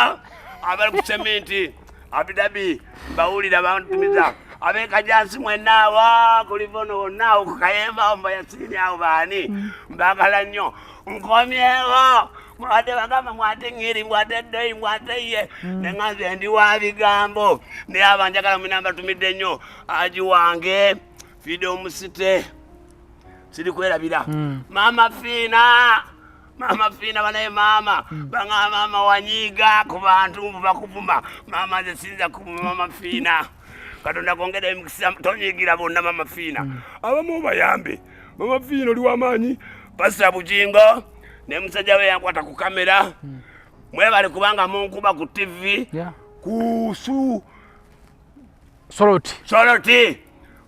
abali ku seminti abidabi mbawulira bantumiza ab'Ekajansi mwenna awa kulivono wonna awo ku Kayemba awo mbayasiini awo baani mbagala nnyo. Nkomyewo mwate bagamba mwate ŋŋiri mwate ddoyi mwate ye nenga nze ndi wa bigambo, naye abanjagala mwena mbatumidde nnyo. Aji wange Fide omusite sirikwerabira, Maama Fiina, Maama Fiina banaye maama banga maama wanyiiga ku bantu mbu bakuvuma. Maama nze siyinza kuvuma Maama Fiina. Katonda kwongera emikisa, tonyiigira bonna Maama Fiina. Abamu obayambe. Mama Fiina oli w'amaanyi. Pasita Bugingo ne musajja we yankwata ku kamera, mwebale kubanga munkuba ku TV kusu Soroti. Soroti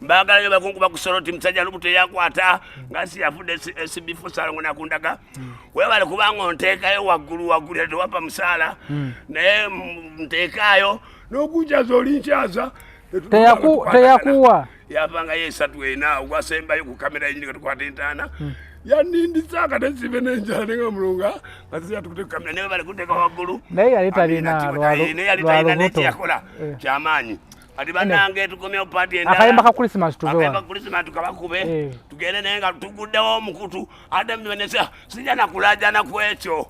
mbagala nyo bakunkuba ku Soroti. Musajja lubuto yakwata nga si yafudde SB4 Salongo nakundaga webale kubanga onteekayo waggulu waggulu, era tewampa musaala naye nteekaayo. N'okunkyaza olinkyaza. Teyakuwa? Yavangayo esatu ena ogwasembayo ku kamera yenyini katukwata entaana yanindisa akate sibe n'enjala nenga mulunga nga siyatukute ku kamera naye bale kuteeka waggulu. Naye yali talina naye yali talina lwa naye lubuto. kyeyakola kyamaanyi. Kati bannange tukomyewo paati endala. Akayimba ka Christmas tuve Akayimba wano. Christmas tukabakube tugende, naye nga tuguddewo omukutu ate mbibenesa sijja nakulajana ku ekyo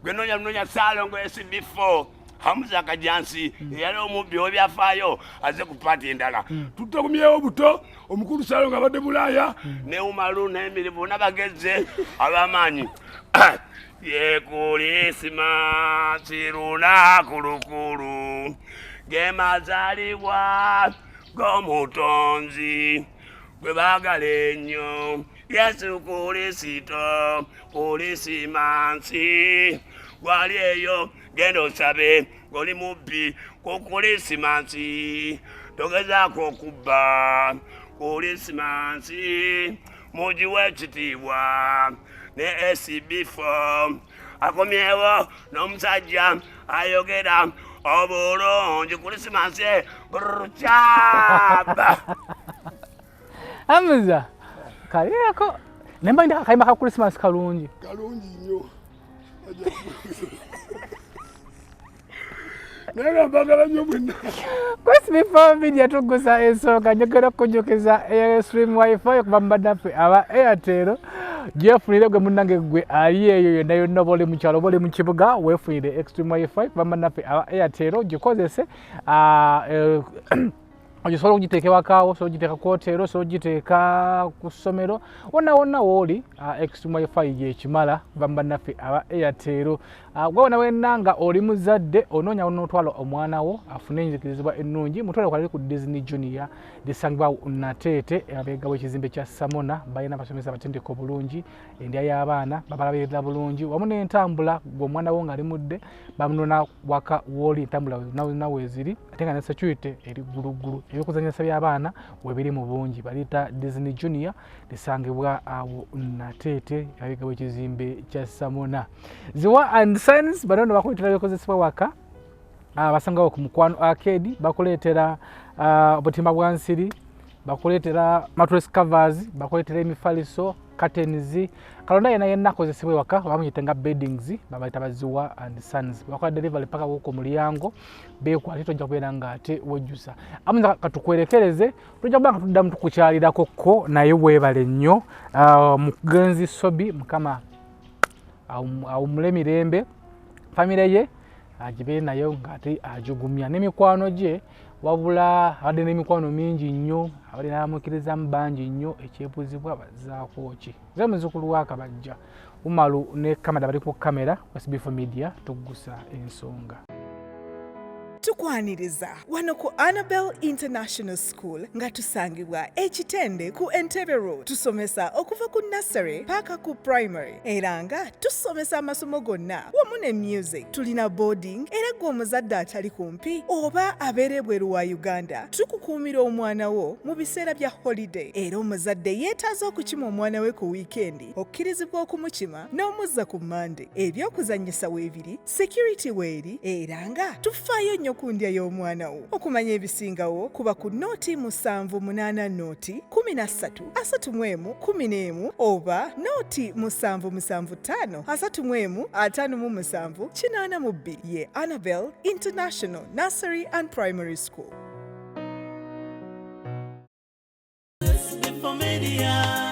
gwe noonya noonya Saalongo SB4 Hamuza Kajansi eyali omubbi ow'ebyafaayo aze ku paati endala. Tutakumyewo buto omukulu Salo nga abadde Bulaaya ne Umaru n'emirimu bonna bagezze ab'amaanyi. Ye Kulisimansi lunaku lukulu ge mazaalibwa g'omutonzi gwe baagala ennyo Yesu Kulisito. Kulisimansi gwali eyo genda osabe ng'oli mubbi ku Kulisimansi. Togezaako okubba Kulisimansi, mugiwe ekitiibwa ne SB4 akomyewo n'omusajja ayogera obulungi Kulisimansi bruchaba. Hamza kaleeko nemba ndi akayimba ka Christmas kalungi. Kalungi nnyo. Naye nga mbagala nnyo mwenna. Kwesibifo media tugusa ensonga njogera okujjukiza Extreme Wifi okuva mu bannaffe aba Airtel. Gyefunire gwe munnange gwe ali eyo yonna yonna, oba oli mu kyalo oba oli mu kibuga, weefunire Extreme Wifi kuva mu bannaffe aba Airtel, gikozese. Osobola okugiteeka ewakaawo, osobola okugiteeka ku hoteero, osobola okugiteeka ku ssomero, wonna wonna wooli Extreme Wifi gyekimala kuva mu bannaffe aba Airtel. Gwe wonna wenna nga oli muzadde onoonya w'onootwala omwana wo afune enzikirizibwa ennungi, mutwale kwali ku Disney Junior lisangibwa Nateete emabega w'ekizimbe kya Samona. Balina abasomesa abatendeka obulungi, endya y'abaana babalabirira bulungi, wamu n'entambula. Gwe omwana wo ng'ali mudde bamunona waka wooli, entambula zonna weeziri, ate nga ne security eri gguluggulu. Ebyokuzannyisa by'abaana webiri mu bungi. Baliyita Disney Junior lisangibwa awo Nateete emabega w'ekizimbe kya Samona. Ziwa and Sons bano nno bakuleetera bikozesebwa waka, basangawo ku Mukwano Arcade, bakuleetera obutimba bwa nsiri, bakuleetera mattress covers, bakuleetera emifaliso, curtains, kalonda yena yenna akozesebwa ewaka bamuyita nga beddings, babayita Baziwa and Sons. Bakola delivery paka ku mulyango, beekwate, tojja kubeera nga ate wejjusa. Amuza katukwerekereze, tujja kuba nga tuddamu tukukyalirako ko, naye weebale nnyo. Mugenzi Sobi, Mukama awummule mirembe, famire ye agibeere nayo ng'ate agigumya n'emikwano gye. Wabula abadde n'emikwano mingi nnyo, abadde n'abamukkirizamu bangi nnyo. Ekyebuuzibwa bazzaako ki? Nze muzzukulu wa Kabajja Umaru ne kamera bali ku kamera SB4 Media tuggusa ensonga. Tukwaniriza wano ku Annabel International School nga tusangibwa Ekitende ku Entebbe Road. Tusomesa okuva ku nursery paka ku primary, era nga tusomesa amasomo gonna wamu ne music. Tulina boarding, era gwe omuzadde atali kumpi oba abeera ebweru wa Uganda, tukukuumira omwana wo mu biseera bya holiday. Era omuzadde yeetaaza okukima omwana we ku wiikendi, okkirizibwa okumukima n'omuzza ku Mande. Ebyokuzannyisa weebiri, security weeri, era nga tufaayo nnyo ku ndya y'omwana wo. Okumanya ebisingawo kuba ku 078 0 13 31 11 oba 0 775 31 57 82. Ye Annabel International Nursery and Primary School. Media.